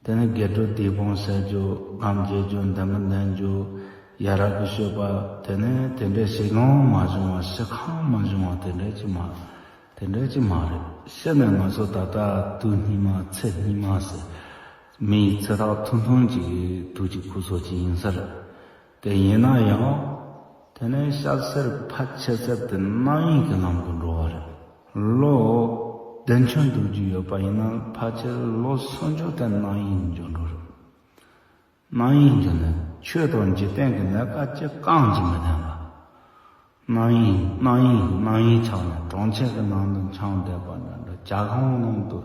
དེ་ནས་དགེ་སྒྲུབ་སྡིག་སྤོང་བྱེད་རྒྱུ། སྒོམ་རྒྱག་རྒྱུ། འདོན་པ་འདོན་རྒྱུ། ཡ་རབས་ཀྱི་སྤྱོད་པ། དེ་ནས་དེ་འདྲའི་ཞིག་ལོང་མ་བྱུང་བ། ཞིག་ཁང་མ་བྱུང་བ་དེ་འདྲའི་ཅིག་མ། དེ་འདྲའི་ཅིག་མ་རེད། ཤི་ནས་ང་ཚོ་ད་ལྟ་དུས་སྙིགས་མ་ཚེ་སྙིགས་མ་ཟེར། མིའི་ཚེ་ཐག་ཐུང་ཐུང་ཅིག་གི་དུས་ཀྱི་ཁུ་སོ་ཅིག་ཡིན་ས་རེད། དེ་ཡིན་ན་ཡང་། དེ་ནས་སྐྱ་སེར་ཕལ་ཆེ་ས་དེ་རྣམ་གཡེང་གི་ལམ་དུ་འགྲོ་བ་རེད། ལོ་བདུན་ཅུ་འདུག་རྒྱུ་ཡོད་པ་ཡིན་ན་ཕལ་ཆེར་ལོ་སུམ་ཅུ་དེ་རྣམ་གཡེང་འགྱུར་འགྲོ་རེད། རྣམ་གཡེང་འགྱུར་ནས་ཆོས་དང་འཇིག་རྟེན་གྱི་ལས་ཀ་ཅི་གང་ཅི་མི་ལྡན་པ། རྣམ་གཡེང་རྣམ་གཡེང་རྣམ་གཡེང་ཆགས་ནས་གྲོང་ཁྱེར་གྱི་ནང་དུ་འཁྱམས་བསྡད་པ་འདྲ་འདྲ། ཇ་ཁང་ནང་དུ་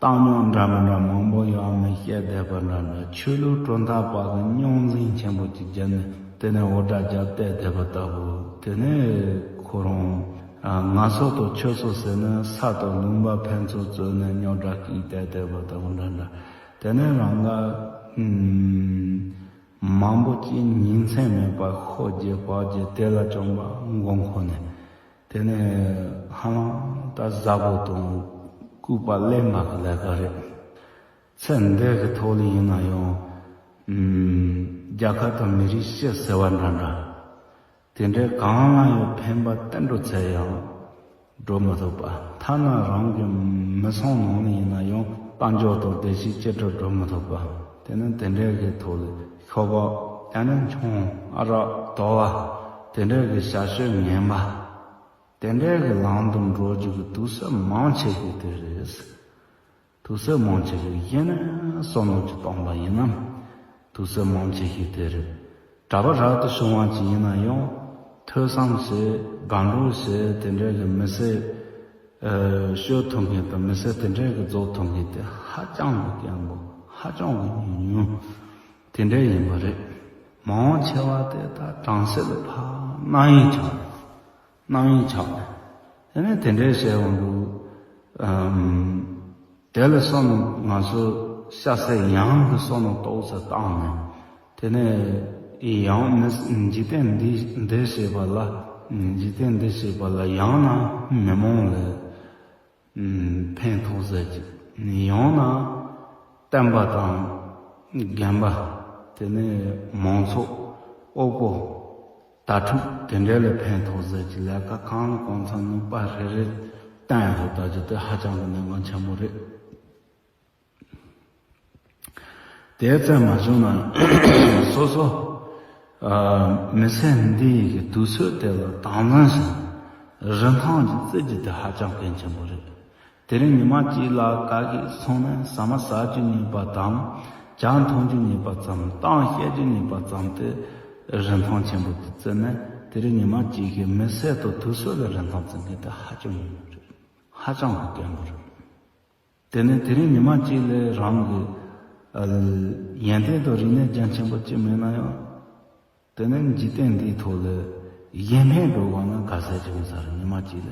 བཏང་སྙོམས་འདྲ་མི་འདྲ་མང་པོ་ཡོད་མེད་བཤད་བསྡད་པ་འདྲ་འདྲ། ཆོས་ལུགས་གྲུབ་མཐའ་བར་གྱི་རྙོག་འཛིང་ཆེན་པོ་ཅིག་བརྒྱབ་ནས་དེ་ནས་འུར་སྒྲ་བརྒྱབ་བསྡད་བསྡད་པ་ལྟ་བུ། དེ་ནས་ཁོ་རང་ཨ་ང་ཚོ་དང་ཁྱོད་ཚོ་ཟེར་ནས་ས་དང་ལུང་པ་ཕན་ཚུན་རྩོད་ནས་རྙོག་དྲ་སྐྱེས་བསྡད་བསྡད་པ་ལྟ་བུ་འདྲ་འདྲ། དེ་ནས་རང་ལ་ཨུམ། མང་པོ་ཅིག་ཉིན་མཚན་མེད་པར་ཤོ་རྒྱག་བག་རྒྱག་དེ་ལ་བཅོམ་པ་མགོ་འཁོར་ནས། དེ་ནས་ཧ་ལམ་ད་གཟའ་པོ་དང་ལྐུགས་པ་གླེན་པ་གི་ལས་ཀ་རེད། ཚེ་འདི་གི་ཐོག་ལ་ཡིན་ན་ཡང་ཨུམ། རྒྱལ་ཁབ་དང་མི་རིགས་སྤྱི་ཟེར་བ་འདྲ་འདྲ། དེ་འདྲའི་གང་ལ་ཡང་ཕན་པ་ཏན་ཏན་ཚད་ཡང་འགྲོ་མི་ཐུབ་པ། ཐ་ན་རང་གི་མི་ཚང་ནང་ནས་ཡིན་ན་ཡང་དཔལ་འབྱོར་དང་བདེ་སྐྱིད་ཅི་འདྲ་འགྲོ་མི་ཐུབ་པ། དེ་ནི་དེ་འདྲའི་གི་ཐོག་ལ་ཤོ་སྦག་ཡང་ན་ཆང་ཨ་རག་དོ་བ། དེ་འདྲའི་གི་བྱ་སྤྱོད་ངན་པ། དེ་འདྲའི་གི་ལམ་དུ་འགྲོ་རྒྱུ་གི་དུས་ཚོད་མང་ཆེ་ཤོས་དེ་རེད། དུས་ཚོད་མང་ཆེ་ཤོས་གཞི་ནས་བསམ་བློ་ཅིག་བཏང་པ་ཡིན་ན། དུས་ཚོད་མང་ཆེ་ཤོས་དེ་རེད། གྲྭ་པ་རབ་ཏུ་བྱུང་བ་ཅིག་ཡིན་ན་ཡང་། ཐོས་བསམ་བྱེད། སྒོམ་རོགས་བྱེད། དེ་འདྲའི་གི་མི་ཚེ་ཨ་སྐྱོལ་ཐུབ་མཁན་དང་མི་ཚེ་དེ་འདྲའི་གི་རྫོགས་ཐུབ་མཁན་དེ་ཧ་ཅང་གི་དཀོན་པོ། ཧ་ཅང་གི་ཉུང་ཉུང་དེ་འདྲའི་ཡིན་པ་རེད། མང་ཆེ་བ་དེ་ད་གྲང་ཟད་ལ་ཕར་རྣམ་གཡེང་ཆགས། རྣམ་གཡེང་ཆགས་ནས། དེ་ནས་དེ་འདྲའི་བྱས་འོང་དུས། ཨམ། དེ་ལ་བསམ་བློ་ང་ཚོ་སྐྱ་སེར་ཡོངས་ཀྱི་བསམ་བློ་ཏོག་ཙམ་བཏང་ནས། དེ་ནས་ཡང་མི་འཇིག་རྟེན་འདི་འདི་ཞེས་པ་ལ། འཇིག་རྟེན་འདི་ཞེས་པ་ལ་ཡང་ན་མི་མང་ལ་ཨམ་ཕན་ཐོགས་ཟེར་གྱི། ཡང་ན་བསྟན་པ་དང་དགོན་པ། དེ་ནས་མང་ཚོགས་དབུལ་པོ། དྭ་ཕྲུག་དེ་འདྲ་ལ་ཕན་ཐོགས་ཟེར་གྱི་ལས་ཀ་གང་ལ་གང་འཚམ་ནུས་པ་རེ་རེ་བཏང་ཡོད་ད་རྒྱུ་དེ་ཧ་ཅང་གི་གནད་འགག་ཆེན་པོ་རེད། དེ་ཙམ་མ་བྱུང་ན་སོ་སོ་ཨ་མི་ཚེ་འདི་ཡི་གི་དུས་ཚོད་དེ་ལ་དང་ལེན་ཞིང་རིན་ཐང་ཅིག་བརྩི་རྒྱུ་དེ་ཧ་ཅང་གལ་ཆེན་པོ་རེད། དེ་རིང་ཉི་མ་གཅིག་ལ་ག་གི་སོང་ནས་ཟ་མ་ཟ་རྒྱུ་ཉོས་པ་དང་། ཇ་འཐུང་རྒྱུ་ཉོས་པ་ཙམ། གཏམ་བཤད་རྒྱུ་ཉོས་པ་ཙམ་དེ་རིན་ཐང་ཆེན་པོ་དེ་བརྩིས་ནས། དེ་རིང་ཉི་མ་གཅིག་གི་མི་ཚེ་དང་དུས་ཚོད་ལ་རིན་ཐང་བརྩི་མཁན་དེ་ཧ་ཅང་ཉུང་ཉུང་རེད། ཧ་ཅང་གི་དཀོན་པོ་རེད། དེ་ནས་དེ་རིང་ཉི་མ་གཅིག་ལ་རང་གི་ཨ་ཡོན་ཏན་དང་རིག་གནས་རྒྱ་ཆེན་པོ་ཅིག་མེད་ན་ཡང་། དེ་ནས་འཇིག་རྟེན་འདིའི་ཐོག་ལ་གཞན་ཕན་འགྲོ་དགོས་ན་ག་ཚད་ཅིག་ཡོང་ས་རེད། ཉི་མ་གཅིག་ལ།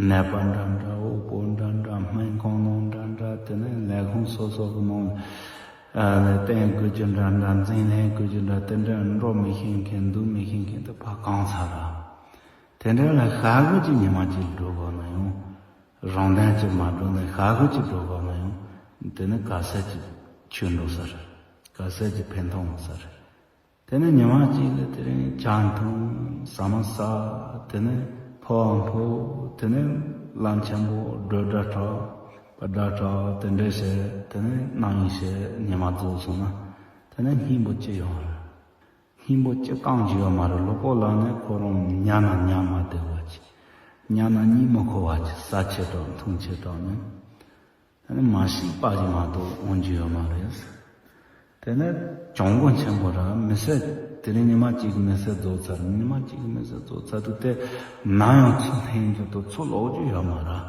ནད་པ་འདྲ་འདྲ། དབུལ་པོ་འདྲ་འདྲ། སྨན་ཁང་ནང་འདྲ་འདྲ། དེ་ནས་ལས་ཁུངས་སོ་སོ་གི་ནང་ཨ་ནས་བསྟེན་དགོས་རྒྱུ་འདྲ་འདྲ། འཛིན་ལེན་དགོས་རྒྱུ་འདྲ། དེ་འདྲ་འགྲོ་མི་ཤེས་མཁན། འདུག་མི་ཤེས་མཁན་དེ་ཕར་གང་ཚར་ར། དེ་འདྲ་ལ་ཤ་གི་ཅིག་ཉི་མ་གཅིག་འགྲོ་དགོས་ན་ཡང་། རང་དོན་གཅིག་མ་འགྲོ་ནས་ཤ་གི་ཅིག་འགྲོ་དགོས་ན་ཡང་། དེ་ནི་ག་ཚད་ཅིག་ཆོས་འགྲོ་ས་རེད། ག་ཚད་ཅིག་ཕན་ཐོགས་ཡོང་ས་རེད། དེ་ནས་ཉི་མ་གཅིག་ལ་དེ་རིང་ཇ་འཐུང་ཟ་མ་ཟ། དེ་ནས་ཕོ་བ་འཕུ། དེ་ནས་ལམ་ཆེན་པོ་སྒྲོལ་སྒྲ་གྲགས་པ་སྒྲ་གྲགས་དེ་འདྲས་བྱས། དེ་ནས་གནང་ཡིན་བྱས་ཉི་མ་རྫོགས་སོང་ན། དེ་ནས་སྙིང་པོ་ཅི་ཡོང་རེད། སྙིང་པོ་ཅི་གང་ཅི་ཡོད་མ་རེད། ལུས་པོ་ལ་ནི་ཁོ་རང་ཉལ་ན་ཉལ་མ་བདེ་བ་ཅིག་ཉལ་ན་གཉིད་མི་ཁུག་པ་ཅིག་ཟ་ཆེ་དྲགས་འཐུང་ཆེ་དྲགས་ནི། ཨ་ནི་མ་ཤི་པ་ཅིག་མ་གཏོགས་འོང་རྒྱུ་ཡོད་མ་རེད། དེ་ནི་གྱོང་གུན་ཆེན་པོ་རེད། མི་ཚེ་དེ་རིང་ཉི་མ་གཅིག་གི་མི་ཚེ་རྫོགས་ཚར། ཉི་མ་གཅིག་གི་མི་ཚེ་རྫོགས་ཚར་དུས་དེ་ནམ་ཡང་ཚུར་ལེན་རྒྱུ་དང་ཚུར་ལོག་རྒྱུ་ཡོད་མ་རེད།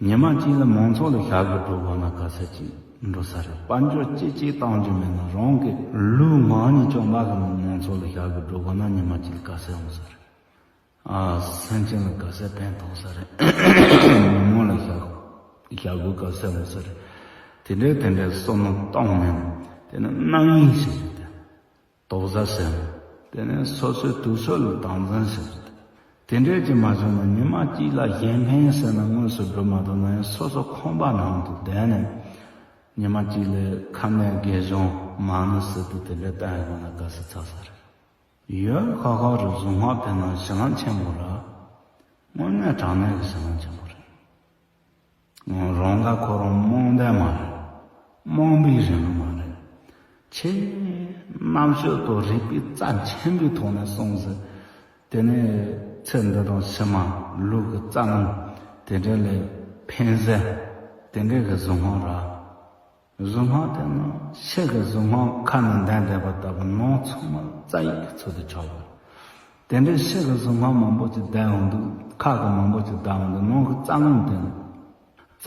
ཉི་མ་གཅིག་ལ་མང་ཚོགས་ལ་ཞབས་ཀྱིས་སྒྲུབ་དགོས་ན་ག་ཚད་ཅིག་འགྲོ་ས་རེད། དཔལ་འབྱོར་གཅིག་གཅིག་བཏང་རྒྱུ་མེད་ན་རང་གི་ལུས་ངག་གཉིས་ཀྱང་མ་གི་མང་ཚོགས་ལ་ཞབས་ཀྱིས་སྒྲུབ་དགོས་ན་ཉི་མ་གཅིག་ལ་ག་ཚད་འོང་ས་རེད། ཨ། སེམས་ཅན་ལ་ག་ཚད་ཕན་ཐོགས་ས་རེད། མི་མང་ལ་ཞབས་ཞབས་ཀྱིས་ག་ཚད་འོང་ས་རེད། དེ་འདྲའི་དེ་འདྲའི་བསོད་ནམས་བཏང་ནས་དེ་ནི་རྣམ་གཡེང་ཞིག་རེད་དེ། དོགས་ཟ་ཟེར། དེ་ནས་སོ་སོའི་དུས་ཚོད་ལ་དམ་འཛིན་ཟེར། དེ་འདྲས་ཀྱི་མ་བྱུང་ན་ཉི་མ་གཅིག་ལ་གཞན་ཕན་ཟེར་ན་དངོས་སུ་སྒྲུབ་མ་ཐུབ་ན་ཡང་སོ་སོ་ཁང་པ་ནང་དུ་བསྡད་ནས། ཉི་མ་གཅིག་ལ་ཁ་ནས་དགེ་སྦྱོང་མ་ཎི་ཟེར་དུས་དེ་འདྲས་བསྟན་ཡོང་ན་དགའ་ས་ཚ་ས་རེད། ཡོད་ཁ་ཁ་རུ་གཟུངས་སྔགས་དེ་ན་གཞི་ལམ་ཆེན་པོ་ར། དངོས་གནས་དྲང་གནས་ཀྱི་གཞི་ལམ་ཆེན་པོ་རེད། རང་དགའ་ཁོ་རང་རྨོངས་དད་མ་རེད། རྨོངས་པའི་རིགས་མ་རེད། ཆེས་རྣམ་དཔྱོད་དང་རིག་པའི་རྩ་ཆེན་པོའི་ཐོག་ནས་སོང་ཟིན། དེ་ནས་ཚེ་འདི་དང་ཕྱི་མ་ལུས་ཀྱི་རྩ་རླུང་དེ་འདྲ་ལས་ཕན་ཟད་དེ་འདྲ་གི་གཟུངས་སྔགས་ར། གཟུངས་སྔགས་དེ་ནི་ཕྱི་གི་གཟུངས་སྔགས་ཁ་ནས་འདོན་བསྡད་པ་ལྟ་བུ་ནང་ཚང་མ་རྩ་ཡིག་གི་ཚུལ་དུ་ཆགས་པ་རེད། དེ་འདྲའི་ཕྱི་གི་གཟུངས་སྔགས་མང་པོ་ཅིག་བསྡད་འོང་དུས། ཁ་གི་མང་པོ་ཅིག་བསྡད་འོང་དུས་ནང་གི་རྩ་རླུང་དེ་ནི་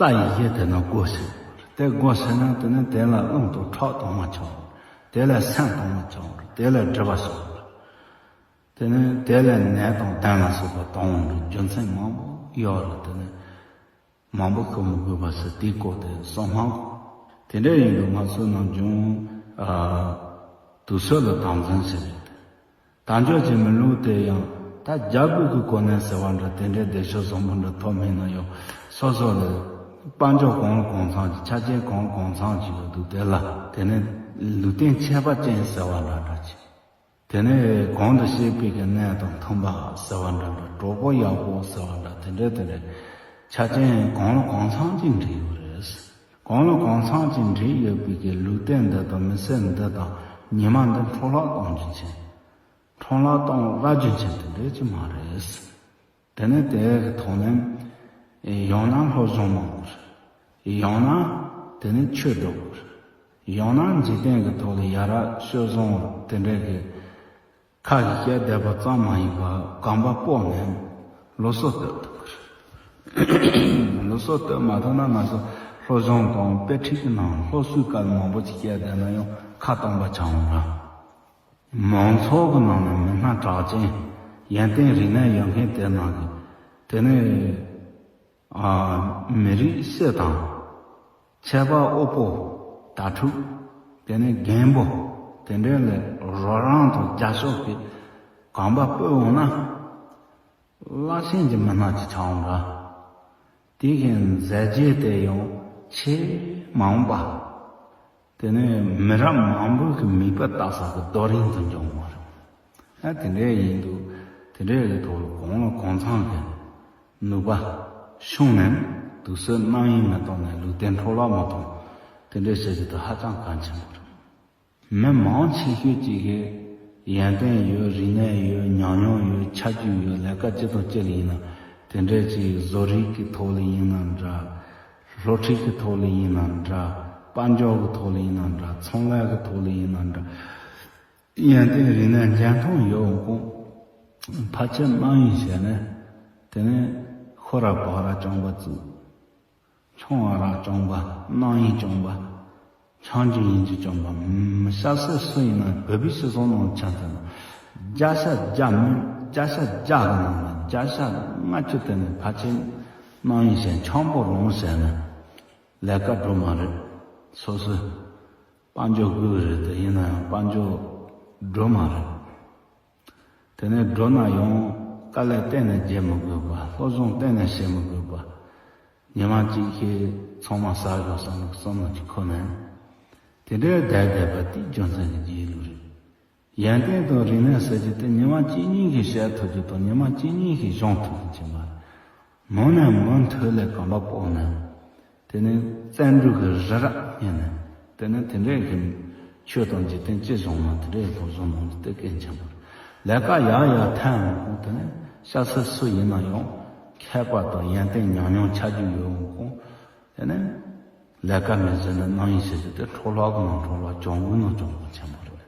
རྩ་ཡི་གེ་དེ་ན་སྒོ་ཕྱེ། དེ་སྒོ་ཕྱེ་ན་དེ་ནི་དེ་ལ་རླུང་དང་ཁྲག་གཏོང་བ་ཆགས། དེ་ལ་སེམས་གཏོང་བ་ཆགས། དེ་ལ་སྒྲིབ་པ་ཆགས། དེ་ནི་དེ་ལ་ནད་དང་གདོན་ལ་སོགས་པ་གཏོང་བའི་རྒྱུ་མཚན་མང་པོ་ཡོད་རེད། དེ་ནི་མང་པོ་ཤོད་མི་དགོས་པ་ཟེར། དེའི་སྐོར་དེ་གསང་སྔགས། དེ་འདྲ་ཡིན་དུས་ང་ཚོ་ནམ་རྒྱུན་ཨ་དུས་ཚོད་ལ་དམ་འཛིན་བྱེད་དགོས། དལ་འབྱོར་གྱི་མི་ལུས་དེ་ཡང་ད་རྒྱ་བོད་ཀྱི་གོ་གནས་ཟེར་བ་འདྲ། དེ་འདྲའི་བདེ་མཆོག་བཟང་པོ་འདྲ་ཐོབ་མིན་ན་ཡང་། སོ་སོ་ལ་དཔལ་འབྱོར་གང་ལ་གང་འཚམ་གྱི་ཆ་རྐྱེན་གང་ལ་གང་འཚམ་གྱི་ཡོད་འདུག་དེ་ལ་དེ་ནས་ལུས་རྟེན་ཁྱད་པར་ཅན་ཟེར་བ་འདྲ་འདྲ་ཅིག་དེ་ནས་གོང་དུ་བཤད་པའི་གི་གནས་དང་མཐུན་པ་ཟེར་བ་འདྲ་འདྲ། གྲོགས་པོ་ཡག་པོ་ཟེར་བ་འདྲ། དེ་འདྲ་དེ་འདྲ་ཆ་རྐྱེན་གང་ལ་གང་འཚམ་ཅིག་འགྲིག་ཡོད་རེད། གང་ལ་གང་འཚམ་ཅིག་འགྲིག་ཡོད་པའི་གི་ལུས་རྟེན་འདི་དང་མི་ཚེ་འདི་དང་ཉི་མ་འདི་འཕྲོ་བརླག་གཏོང་རྒྱུ་མཁན། འཕྲོ་བརླག་གཏོང་ར་རྒྱུ་མཁན་དེ་འདྲ་ཅིག་མ་རེད། དེ་ནས་དེའི་གི་ཐོག་ནས་ཡང་ན་སློབ་སྦྱོང་མང་པོ་རེད། ཡང་ན་དེ་ནས་ཆོས་སྒྲུབ་དགོས་རེད། ཡང་ན་འཇིག་རྟེན་གྱི་ཐོག་ལ་ཡ་རབས་སྤྱོད་བཟང་དེ་འདྲའི་གི་ཁ་གིས་བཤད་བསྡད་པ་ཙམ་མ་ཡིན་པར་གོམ་པ་སྤོས་ནས་སློབ་གསོ་གཏོད་ཐུབ་ཀྱི་རེད། སློབ་གསོ་གཏོད་མ་ཐུབ་ན་ང་ཚོ་སློབ་སྦྱོང་དང་དཔེ་ཁྲིད་ཀྱི་ནང་སློབ་གསོའི་སྐོར་མང་པོ་ཅིག་བཤད་བསྡད་ན་ཡང་ཁ་སྟོང་པ་ཆགས་འོང་ར། མང་ཚོགས་ཀྱི་ནང་ནས་མི་སྣ་གྲགས་ཅན་ཡོན་ཏན་རིག་གནས་ཡོད་མཁན་དེ་རྣམས་ཀྱིས་དེ་ནས་ཨ་མི་རིགས་སྤྱི་དང་། ཆད་པ་དབུལ་པོ། དྭ་ཕྲུག་དེ་ནས་རྒན་པོ། དེ་འདྲ་ལ་རོགས་རམ་དང་རྒྱབ་སྐྱོར་གྱི་གོམ་པ་སྤོས་འོང་ན། རླབས་ཆེན་གྱི་མི་སྣ་ཅིག་ཆགས་འོང་ར། དེ་བཞིན་མཛད་རྗེས་དེ་ཡང་ཆེས་མ་འོངས་པ། དེ་ནས་མི་རབས་མང་པོ་གི་མིག་དཔེ་ལྟ་ས་གི་རྡོ་རིང་དུ་འགྱུར་བ་རེད། ཨ་དེ་འདྲ་ཡིན་དུས་དེ་འདྲ་གི་ཐོག་ལ་གང་ལ་གང་འཚམ་གི་ནུས་པ་ཤོང་ནས་དུས་ཚོད་རྣམ་གཡེང་མི་གཏོང་ནས་ལུས་རྟེན་འཕྲོ་བརླག་མ་གཏོང་། དེ་འདྲ་བྱེད་རྒྱུ་དེ་ཧ་ཅང་གལ་ཆེན་པོ་རེད། མི་མང་ཆེ་ཤོས་ཅིག་གིས་ཡོན་ཏན་ཡོད། རིག་གནས་ཡོད། ཉམས་མྱོང་ཡོད། ཆ་རྒྱུས་ཡོད། ལས་ཀ་ཅི་དང་ཅི་ལ་ཡིན་ན་དེ་འདྲ་ཅིག་བཟོ་རིག་གི་ཐོག་ལ་ཡིན་ན་འདྲ། སློབ་ཁྲིད་ཀྱི་ཐོག་ལ་ཡིན་ན་འདྲ། དཔལ་འབྱོར་གྱི་ཐོག་ལ་ཡིན་ན་འདྲ། ཚོང་ལས་ཀྱི་ཐོག་ལ་ཡིན་ན་འདྲ། ཡོན་ཏན་རིག་གནས་འཇོན་ཐང་ཡོད་པ་ཀུན་ཕལ་ཆེར་རྣམ་གཡེང་བྱས་ནས་དེ་ནས་ཤོ་ར་བག་ར་རྐྱང་པ་བཙུགས། ཆང་རག་རྐྱང་པ། རྣམ་གཡེང་རྐྱང་པ། ཆང་རྒྱུ་ཡིན་རྒྱུ་རྐྱང་པ། མི་ཤ་ཟད་སུ་ཡིན་ན་བོད་པའི་སྤྱི་ཚོགས་ནང་ཆ་མཚོན་ན། བརྒྱ་ཆ་བརྒྱ་མིན། བརྒྱ་ཆ་བརྒྱ་གི་ནང་ནས་བརྒྱ་ཆ་ལྔ་བཅུ་དེ་ནས་ཕལ་ཆེར་རྣམ་གཡེང་བྱས་ཆང་ཕོར་རང་བཟས་ནས་ལས་ཀ་འགྲོ་མ་རེད། སོ་སོའི་དཔལ་འབྱོར་དགོས་རེད་དེ། ཡིན་ན་ཡང་དཔལ་འབྱོར་འགྲོ་མ་རེད། དེ་ནས་འགྲོ་ན་ཡང་དཀའ་ལས་གཏན་ནས་བརྗེད་མི་དགོས་པ། སློབ་སྦྱོང་གཏན་ནས་བྱེད་མི་དགོས་པ། ཉི་མ་གཅིག་ཤེས་ཚང་མ་ཟ་དགོས་བསམ་བསམ་བློ་ཅིག་འཁོར་ནས། དེ་འདྲའི་བསྡད་བསྡད་པ་དེ་རྒྱུ་མཚན་གྱི་རྗེས་ལུས་རེད། ཡོན་ཏན་དང་རིག་གནས་ཟེར་རྒྱུ་དེ་ཉི་མ་གཅིག་གཉིས་ཤིག་བཤད་ཐུབ་རྒྱུ་དང་ཉི་མ་གཅིག་གཉིས་ཤིག་སྦྱོང་ཐུབ་རྒྱུ་ཅིག་མ་རེད། མུ་ནས་མུ་མཐུད་ལས་གོམ་པ་སྤོ་ནས། དེ་ནས་བརྩོན་འགྲུས་ཀྱི་རི་རབ་བསྙེགས་ནས། དེ་ནས་དེ་འདྲའི་གི་ཆོས་དང་འཇིག་རྟེན་ཅི་བྱུང་ན་དེ་འདྲའི་སློབ་སྦྱོང་གནང་རྒྱུ་དེ་གལ་ཆེན་པོ་རེད། ལས་ཀ་ཡག་ཡག་འཐེན་མ་དགོས། དེ་ནས་སྐྱ་སེར་སུ་ཡིན་ན་ཡང་མཁས་པ་དང་ཡོན་ཏན་ཉམས་མྱོང་ཆ་རྒྱུས་ཡོད་མཁན། དེ་ནས་ལས་ཀ་མི་བཟོད་ནས་གནང་ཡིན་ཟེར་རྒྱུ་དེ་འཕྲོ་བརླག་གི་ནང་འཕྲོ་བརླག་གྱོང་གུན་ནང་གྱོང་གུན་ཆེན་པོ་རེད།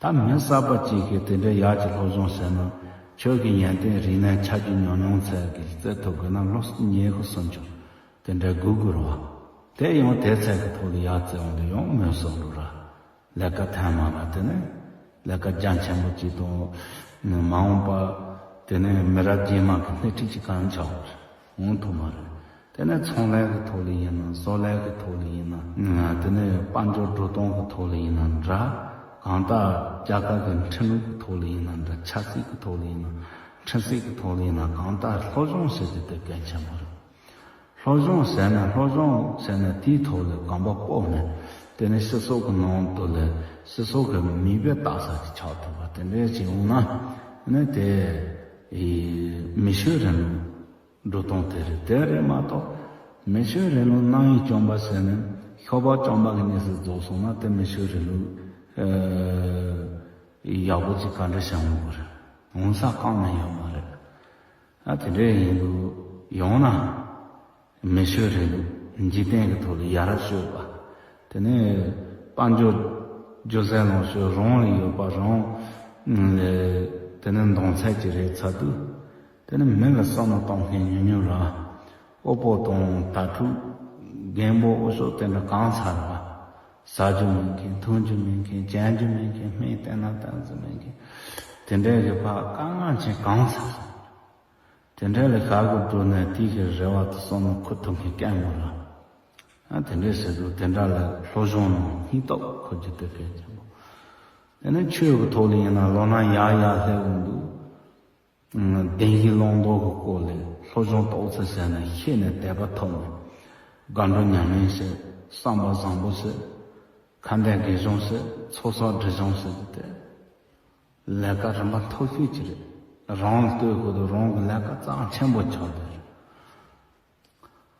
ད་མི་གསར་པ་གཅིག་གིས་དེ་འདྲའི་ཡག་གི་སློབ་སྦྱོང་བྱས་ན། ཁྱོད་ཀྱི་ཡོན་ཏན་རིག་གནས་ཆ་རྒྱུས་ཉམས་མྱོང་ཚད་ཀྱིས་རྩེ་ཐུབ་དགོས་ན་ལོ་ཉི་ཤུ་སུམ་ཅུ་དེ་འདྲའི་སྒུག་དགོས་རེད་བ། དེ་ཡང་དེ་ཚད་ཀྱི་ཐོག་ལ་ཡར་བརྩེ་འོང་དུས་ཡང་མི་བཟོད་འགྲོ་ར། ལས་ཀ་འཐེན་མ་ལ་དེ་ནས་ལས་ཀ་རྒྱ་ཆེན་པོ་གཅིག་དང་། མ་འོངས་པ་དེ་ནས་མི་རབས་རྗེས་མ་གི་སྣེ་ཁྲིད་ཅིག་གང་ཆགས་འོང་ཐུབ་མ་རེད། དེ་ནས་ཚོང་ལས་ཀྱི་ཐོག་ལ་ཡིན་ན། བཟོ་ལས་ཀྱི་ཐོག་ལ་ཡིན་ན། དེ་ནས་དཔལ་འབྱོར་འགྲོ་སྟངས་ཀྱི་ཐོག་ལ་ཡིན་ན་འདྲ། གང་ལྟར་རྒྱལ་ཁབ་ཀྱི་ཁྲིམས་ལུགས་ཀྱི་ཐོག་ལ་ཡིན་ན་འདྲ། ཆབ་སྲིད་ཀྱི་ཐོག་ལ་ཡིན་ན། ཁྲིམས་སྲིད་ཀྱི་ཐོག་ལ་ཡིན་ན། གང་ལྟར་སློབ་སྦྱོང་ཟེར་རྒྱུ་དེ་གལ་ཆེན་པོ་རེད། སློབ་སྦྱོང་ཟེར་ན། སློབ་སྦྱོང་ཟེར་ན་དེའི་ཐོག་ལ་གོམ་པ་སྤོ་ནས། དེ་ནས་སྤྱི་ཚོགས་ཀྱི་ནང་དུ་ལ་སྤྱི་ཚོགས་ཀྱི་མིག་དཔེ་ལྟ་ས་ཅིག་ཆགས་ཐུབ་པ་དེ་འདྲ་ཅིག་ཡོང་ན། ནི་དེ་མི་ཆོས་རིང་ལུགས་འགྲོ་སྟངས་དེ་རེད། དེ་རེད་མ་གཏོགས་མི་ཆོས་རིང་ལུགས་རྣམ་གཡེང་སྐྱོན་པ་ཟེར་ནས་ཤོ་སྦག་སྐྱོན་པ་གི་གནས་སུ་རྫོགས་སོང་ན་དེ་མི་ཆོས་རིང་ལུགས་ཡག་པོ་ཅིག་ག་འདྲ་བྱུང་དགོས་རེད། འོང་ས་གང་ནས་ཡོད་མ་རེད། ཨ་དེ་འདྲ་ཡིན་དུས་ཡོང་ན། མི་ཆོས་རིང་ལུགས་འཇིག་རྟེན་གྱི་ཐོག་ལ་ཡ་རབས་སྤྱོད་པ། དེ་ནས་དཔལ་འབྱོར་རྒྱུ་ཟས་ལོངས་སྤྱོད་རང་ལ་ཡོད་པ་རང་ལ། དེ་ནས་འདང་ཚད་ཅིག་རེད་ཚར་དུས། དེ་ནས་མི་ལ་བསམ་བློ་གཏོང་མཁན་ཉུང་ཉུང་ར། དབུལ་པོ་དང་དྭ་ཕྲུག་རྒན་པོ་འུ་ཚོ་དེ་འདྲ་གང་ཚར་བ། ཟ་རྒྱུ་མེད་མཁན། འཐུང་རྒྱུ་མེད་མཁན། གྱོན་རྒྱུ་མེད་མཁན། སྨན་བསྟེན་ན་བསྟེན་རྒྱུ་མེད་མཁན། དེ་འདྲའི་གི་ཕ་དཀའ་ངལ་ཆེན་གང་ཚར་སོང་། དེ་འདྲ་ལ་ཤར་གི་འགྲོ་ནས་དེའི་གི་རེ་བ་དང་བསམ་བློ་འཁོར་ཐུབ་མཁན་སྐད་མོ་ལ། ཨ་དེ་འདྲའི་ཟེར་དུས་དེ་འདྲ་ལ་སློབ་སྦྱོང་ནང་སྙིང་སྟོབས་འཁོར་རྒྱུ་དེ་གལ་ཆེན་པོ། དེ་ནས་ཆོས་ཀྱི་ཐོག་ལ་ཡིན་ན་ལོ་ན་ཡག་ཡག་སླེབས་འོང་དུས། བདེན་བཞི་བླང་དོར་གྱི་སྐོར་ལ་སློབ་སྦྱོང་ཏོག་ཙམ་བྱས་ནས་ཤེས་ནས་དད་པ་ཐོབ་ནས། དགའ་སྤྲོ་ཉམས་ལེན་བྱེད། བསམ་པ་བཟང་པོ་བྱེད། ཁ་འདོན་དགེ་སྦྱོང་བྱེད། ཚོགས་བསགས་སྒྲིབ་སྦྱོང་བྱེད་དེ། ལས་ཀ་རིམ་པ་མཐོ་ཤོས་ཅིག་རེད། རང་ལ་ལྟོས་དགོས་དུས་རང་གི་ལས་ཀ་རྩ་ཆེན་པོ་ཆགས་བསྡད་རེད།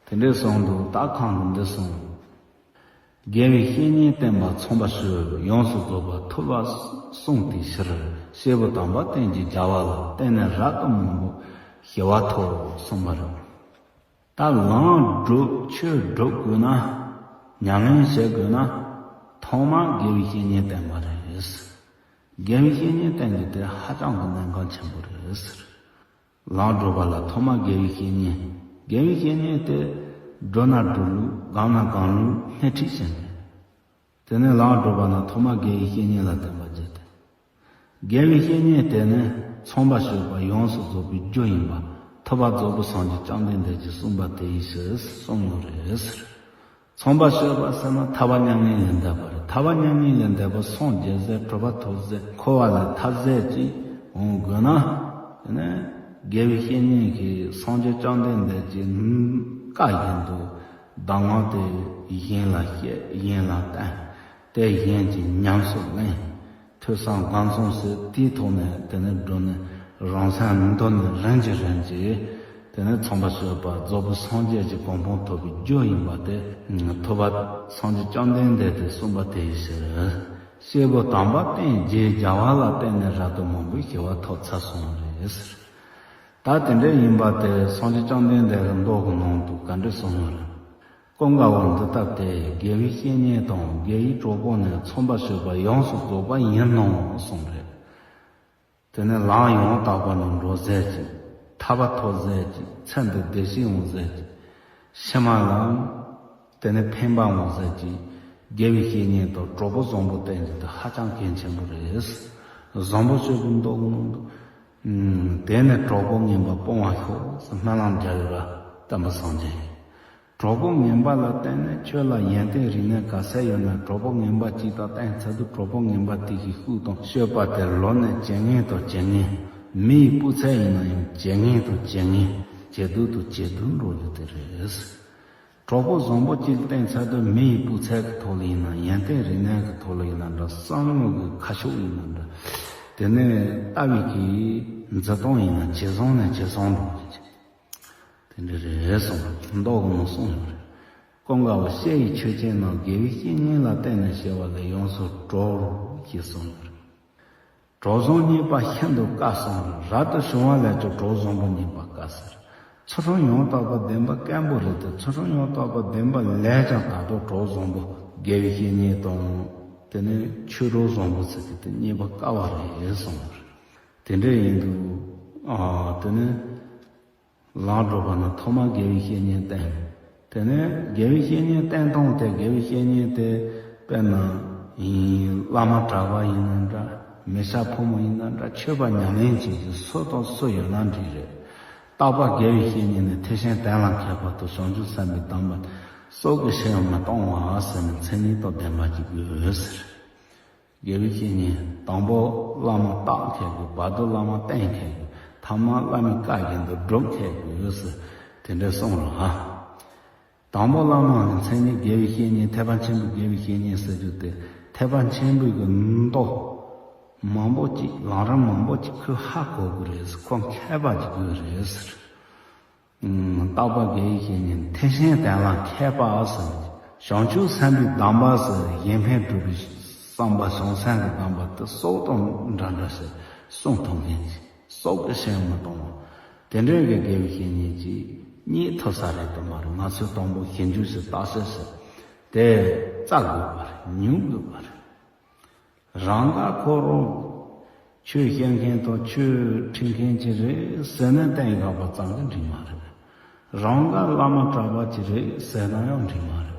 དེ་འདྲས་སོང་དུས་ད་གང་གི་འདི་སོང་། དགེ་བའི་བཤེས་གཉེན་བསྟེན་པ་ཚངས་པ་སྤྱོད། ཡོངས་སུ་རྫོགས་པ་ཐོབ་པར་གསུངས་དེའི་ཕྱིར། སྐྱེས་བུ་དམ་པ་བསྟེན་ཅིང་བྱ་བ་ལ། བརྟེན་ནས་རབ་ཏུ་མང་པོ་སྐྱེ་བ་ཐོབ་གསུངས་པ་རེད། ད་ལམ་སྒྲུབ་ཆོས་སྒྲུབ་དགོས་ན། ཉམས་ལེན་བྱེད་དགོས་ན། ཐོག་མར་དགེ་བའི་བཤེས་གཉེན་བསྟེན་པ་རེད། དགེ་བའི་བཤེས་གཉེན་བསྟེན་རྒྱུ་དེ་ཧ་ཅང་གི་གནད་འགག་ཆེན་པོ་རེད་ཟེར། ལམ་སྒྲུབ་པ་ལ་ཐོག་མར་དགེ་བའི་བཤེས་གཉེན། དགེ་བའི་བཤེས་གཉེན་དེ་སྒྲུབ་ན་སྒྲུབ་ལུགས། སྒོམ་ན་སྒོམ་ལུགས་སྣེ་ཁྲིད་བྱེད་མཁན། དེ་ནས་ལམ་སྒྲུབ་པ་ན་ཐོག་མར་དགེ་བའི་བཤེས་གཉེན་ལ་བསྟེན་པ་བྱེད་དེ། དགེ་བའི་བཤེས་གཉེན་དེ་ནི་ཚངས་པར་སྤྱོད་པ་ཡོངས་སུ་རྫོགས་པའི་རྒྱུ་ཡིན་པ། ཐུབ་པ་རྫོགས་པའི་སངས་རྒྱས་བཅོམ་ལྡན་འདས་ཀྱིས་གསུངས་པ་དེ་ཡི་ཕྱིར་གསུངས་ཡོད་རེད་ཟེར། ཚངས་པར་སྤྱོད་པ་ཟེར་ན་ཐར་པ་མྱ་ངན་ལས་འདས་པ་རེད། ཐར་པ་མྱ་ངན་ལས་འདས་པ་སངས་རྒྱས་ཟེར། གྲུབ་པ་ཐོབ་ཟེར། འཁོར་བ་ལས་ཐར་ཟེར་ཅིག་འོང་དགོས་ན། དེ་ནས་དགེ་བའི་བཤེས་གཉེན་གྱིས་སངས་རྒྱས་བཅོམ་ལྡན་འདས་ཀྱི་བཀའ་བཞིན་དུ་གདམས་ངག་དེ་གཞན་ལ་བཤད། གཞན་ལ་བསྟན། དེ་གཞན་གྱིས་ཉམས་སུ་ལེན། ཐོས་བསམ་སྒོམ་གསུམ་བྱས། དེའི་ཐོག་ནས་དེ་ནས་བགྲོད་ནས་རང་སེམས་མདོར་ནས་རིམ་གྱིས་རིམ་གྱིས། དེ་ནས་ཚངས་པར་སྤྱོད་པ་རྫོགས་པའི་སངས་རྒྱས་ཀྱི་གོ་འཕང་ཐོབ་པའི་རྒྱུ་ཡིན་པ་དེ། ཐུབ་པ་སངས་རྒྱས་བཅོམ་ལྡན་འདས་དེས་གསུངས་པ་དེ་ཡི་ཕྱིར། སྐྱེས་བུ་དམ་པ་བསྟེན་ཅིང་བྱ་བ་ལ། བརྟེན་ནས་རབ་ཏུ་མང་པོ་སྐྱེ་བ་ཐོབ་ཚར་སོང་བ་རེད་ཟེར། ད་དེ་འདྲ་ཡིན་པ་དེ་སངས་རྒྱས་བཅོམ་ལྡན་འདས་ཀྱི་མདོ་གི་ནང་དུ་ག་འདྲ་གསུངས་ཡོད་རེད། ཀུན་དགའ་བོ་འདི་ལྟ་སྟེ། དགེ་བའི་བཤེས་གཉེན་དང་། དགེ་བའི་གྲོགས་པོ་ནི། ཚངས་པར་སྤྱོད་པ་ཡོངས་སུ་རྫོགས་པ་ཡིན་ནོ་གསུངས་རེད། དེ་ནས་ལམ་ཡང་དག་པ་ལ་འགྲོ་ཟེར་གྱིས། ཐར་པ་ཐོབ་ཟེར་གྱིས། ཚེ་འདི་བདེ་སྐྱིད་འོང་ཟེར་གྱིས། ཕྱི་མ་ལ་དེ་ནས་ཕན་པ་འོང་ཟེར་གྱིས། དགེ་བའི་བཤེས་གཉེན་དང་གྲོགས་པོ་བཟང་པོ་བསྟེན་རྒྱུ་དེ་ཧ་ཅང་གལ་ཆེན་པོ་རེད། བཟང་པོ་སྤྱོད་པའི་མདོ་གི་ནང་དུ། དེ་ནས་གྲོགས་པོ་ངན་པ་སྤོང་བར་ཤོག་ཟེར་སྨོན་ལམ་རྒྱག་ཡོད་པ་བསྟན་པ་སངས་རྒྱས། གྲོགས་པོ་ངན་པ་ལ་བརྟེན་ནས་ཁྱོད་ལ་ཡོན་ཏན་རིག་གནས་ག་ཚད་ཡོད་ན། གྲོགས་པོ་ངན་པ་གཅིག་དང་བསྟེན་ཚར་དུས། གྲོགས་པོ་ངན་པ་དེ་གི་ཤུགས་དང་སྤྱོད་པ་དེ་ལོ་ནས་ཇེ་ངན་དང་ཇེ་ངན། མི་ཡི་སྤུས་ཚད་ཡིན་ན་ཡང་ཇེ་ངན་དང་ཇེ་ངན། ཇེ་སྡུག་ཏུ་ཇེ་སྡུག་འགྲོ་རྒྱུ་དེ་རེད། གྲོགས་པོ་བཟང་པོ་གཅིག་བསྟེན་ཚར་དུས་མི་ཡི་སྤུས་ཚད་ཀྱི་ཐོག་ལ་ཡིན་ན། ཡོན་ཏན་རིག་གནས་ཀྱི་ཐོག་ལ་ཡིན་ན་འདྲ། བསམ་བློ་གི་ཁ་ཕྱོགས་ཡིན་ན་འདྲ། དེ་ནས་ལྟ་བའི་གི་འཛིན་སྟངས་ཡིན་ན་ཇེ་བཟང་ནས་ཇེ་བཟང་འགྲོ་གི། དེ་འདྲ་རེད་གསུངས། མདོ་གི་མོ་གསུངས་ཡོད་རེད། ཀུན་དགའ་བོ་བཤེས་ཡི་ཆོས་ཅན་རྣམས། དགེ་བའི་བཤེས་གཉེན་ལ་བརྟེན་ནས་གཤེགས་པ་ལས། ཡོངས་སུ་གྲོལ་ཞེས་གསུངས་ཡོད་རེད། གྲོགས་བཟང་རྙེད་པ་ཤིན་ཏུ་དཀའ་གསུངས་རེད། རབ་ཏུ་བྱུང་བ་ལས་ཀྱང་གྲོགས་བཟང་པོ་རྙེད་པ་དཀའ་ཟེར། ཚུལ་ཁྲིམས་ཡང་དག་པ་ལྡན་པ་དཀོན་པོ་རེད་དེ། ཚུལ་ཁྲིམས་ཡང་དག་པ་ལྡན་པ་ལས་ཀྱང་ད་དུང་གྲོགས་བཟང་པོ། དགེ་བའི་བཤེས་གཉེན་དང་། དེ་ནས་ཆོས་གྲོགས་བཟང་པོ་ཟེར་གྱི་དེ་རྙེད་པ་དཀའ་བ་རེད་གསུངས་རེད། དེ་འདྲ་ཡིན་དུས། ཨ། དེ་ནས་ལམ་བགྲོད་པ་ན་ཐོག་མར་དགེ་བའི་བཤེས་གཉེན་བསྟེན། དེ་ནས་དགེ་བའི་བཤེས་གཉེན་བསྟེན་སྟངས་དེ། དགེ་བའི་བཤེས་གཉེན་དེ་དཔེར་ན་ཡིན། བླ་མ་གྲྭ་པ་ཡིན་ན་འདྲ། མི་སྐྱ་ཕོ་མོ་ཡིན་ན་འདྲ། ཆོས་པ་ཉམས་ལེན་བྱེད་ཀྱི་སུ་དང་སུ་ཡོད་ན་འགྲིག་རེད། རྟག་པར་དགེ་བའི་བཤེས་གཉེན་ནི་ཐེག་ཆེན་གདན་ལ་མཁས་པ་དང་། བྱང་ཆུབ་སེམས་དཔའི་གདམས་པ་སྲོག་གི་ཕྱིར་མི་གཏོང་བ་ཟེར་ནས་མཚན་ཉིད་དང་ལྡན་པ་ཅིག་དགོས་ཟེར། དགེ་བའི་བཤེས་གཉེན་དང་པོ་བླ་མ་བརྟག་མཁས་དགོས། བར་དུ་བླ་མ་བསྟེན་མཁས་དགོས། ཐ་མ་བླ་མའི་བཀའ་བཞིན་དུ་སྒྲུབ་མཁས་དགོས་ཟེར། དེ་འདྲ་གསུངས་རོ་ཧ། དང་པོ་བླ་མ་གི་མཚན་ཉིད། དགེ་བའི་བཤེས་གཉེན། ཐེག་པ་ཆེན་པོའི་དགེ་བའི་བཤེས་གཉེན་ཟེར་རྒྱུ་དེ། ཐེག་པ་ཆེན་པོའི་གི་མདོ་མང་པོ་ཅིག་ལམ་རིམ་མང་པོ་ཅིག་ཁོས་ཧ་གོ་དགོས་རེད། ཁོ་མཁས་པ་ཅིག་དགོས་རེད་ཟེར། ཨུམ། རྟག་པར་དགེ་བའི་བཤེས་གཉེན། ཐེག་ཆེན་གདན་ལ་མཁས་པ་ཟེར། བྱང་ཆུབ་སེམས་དཔའི་གདམས་པ་ཟེར། གཞན་ཕན་སྒྲུབ་པའི་བསམ་པ། བྱང་སེམས་ཀྱི་གདམས་པ་དེ་སྲོག་དང་འདྲ་འདྲ་ཞིག་གསུང་ཐུབ་མཁན་ཅིག་སྲོག་གི་ཕྱིར་མི་གཏོང་བ། དེ་འདྲའི་གི་དགེ་བའི་བཤེས་གཉེན་ཅིག་རྙེད་ཐུབ་ས་རེད་དམ་མ་རེད། ང་ཚོས་དང་པོ་ཞིབ་འཇུག་ཞིག་བརྟག་དཔྱད་ཞིག་དེ་བཙལ་དགོས་པ་རེད། ཉུང་དགོས་པ་རེད། རང་དགར་ཁོ་རང་ཆོས་བཤད་མཁན་དང་ཆོས་ཁྲིད་མཁན་ཅིག་རེད་ཟེར་ན་གཏན་འཇགས་པ་ཙམ་གྱིས་འགྲིག་མ་རེད། རང་དགར་བླ་མ་གྲྭ་པ་ཅིག་རེད་ཟེར་ན་ཡང་འགྲིག་མ་རེད།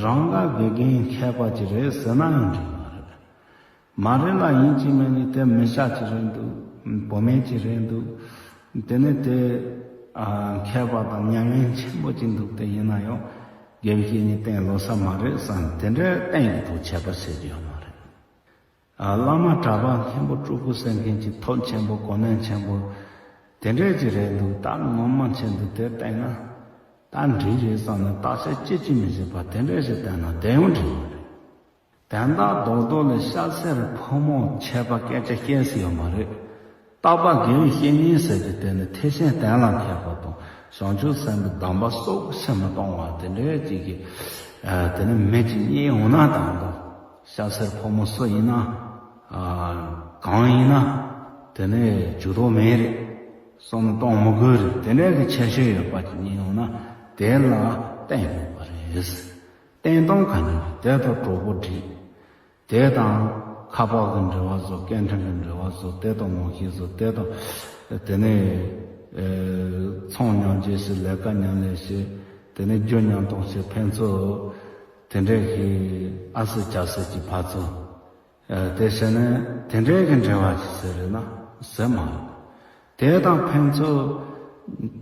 རང་དགར་དགེ་རྒན་མཁས་པ་ཅིག་རེད་ཟེར་ན་ཡང་འགྲིག་མ་རེད། མ་རེད་ལ་ཡིན་གཅིག་མིན་གཅིག་དེ་མི་སྐྱ་ཅིག་རེད་འདུག་བུད་མེད་ཅིག་རེད་འདུག་དེ་ནས་དེ་ཨ་མཁས་པ་དང་ཉམས་ལེན་ཆེན་པོ་ཅིག་འདུག་དེ་ཡིན་ན་ཡང་དགེ་བའི་བཤེས་གཉེན་བསྟེན་ལོ་ས་མ་རེད་བསམ། དེ་འདྲའི་བསྟེན་གྱི་ཐུགས་ཆད་པ་ཟེར་རྒྱུ་ཡོད་མ་རེད། ཨ་བླ་མ་གྲྭ་པ་མཁན་པོ་སྤྲུལ་སྐུ་ཟེར་མཁན་གྱི་ཐོབ་ཆེན་པོ་གོ་གནས་ཆེན་པོ་དེ་འདྲས་ཅིག་རེད་འདུག་ད་ངོ་མ་ཆེན་འདུག་དེ་བསྟེན་ན་ད་འགྲིག་རེད་བསམ་ནས་བརྟག་དཔྱད་ཅི་ཅི་མི་བྱེད་པ་དེ་འདྲས་ཞིག་བསྟེན་ན་དེ་ཡང་འགྲིག་མ་རེད། དོན་དག་རྡོག་རྡོག་ལ་སྐྱ་སེར་ཕོ་མོ་ཁྱད་པར་སྐད་ཆ་བཤད་ས་ཡོད་མ་རེད། རྟག་པར་དགེ་བའི་བཤེས་གཉེན་ཟེར་གྱི་དེ་ནི་ཐེག་ཆེན་གདན་ལ་མཁས་པ་དང་བྱང་ཆུབ་སེམས་དཔའི་གདམས་པ་སྲོག་གི་ཕྱིར་མི་གཏོང་བ་དེ་འདྲའི་ཅིག་གི་ཨ་དེ་ནི་མི་ཅིག་རྙེད་ཡོང་ན་དང་དང་། སྐྱ་སེར་ཕོ་མོ་སུ་ཡིན་ན་ཨ་གང་ཡིན་ན་དེ་ནི་ཇུས་གཏོགས་མེད་རེད། བསམ་བློ་གཏོང་མི་དགོས་རེད། དེ་འདྲའི་གི་ཁྱད་ཆོས་ཡོད་པ་ཅིག་རྙེད་ཡོང་ན་དེ་ལ་བསྟེན་དགོས་པ་རེད། བསྟེན་སྟངས་ག་འདྲ་རེད། དེ་དང་གྲོགས་པོ་སྒྲིག་དེ་དང་ཁ་པར་གྱི་འབྲེལ་བ་བཟོ། སྐད་འཕྲིན་གྱི་འབྲེལ་བ་བཟོ། དེ་དང་ངོ་ཤེས་བཟོ། དེ་དང་དེ་ནས་ཨེ་ཚོང་མཉམ་བྱེད་བྱེད། ལས་ཀ་མཉམ་ལས་བྱེད། དེ་ནས་རྒྱུ་མཉམ་གཏོང་བྱེད། ཕན་ཚུན་དེ་འདྲའི་གི་ཨ་ཟེར་ཅག་ཟེར་གྱི་ཕར་ཚུར་ཨེ་དེ་བྱས་ནས་དེ་འདྲའི་གི་འབྲེལ་བ་ཅིག་ཟེར་རེད་ན་ཟེར་མ་རེད། དེ་དང་ཕན་ཚུན་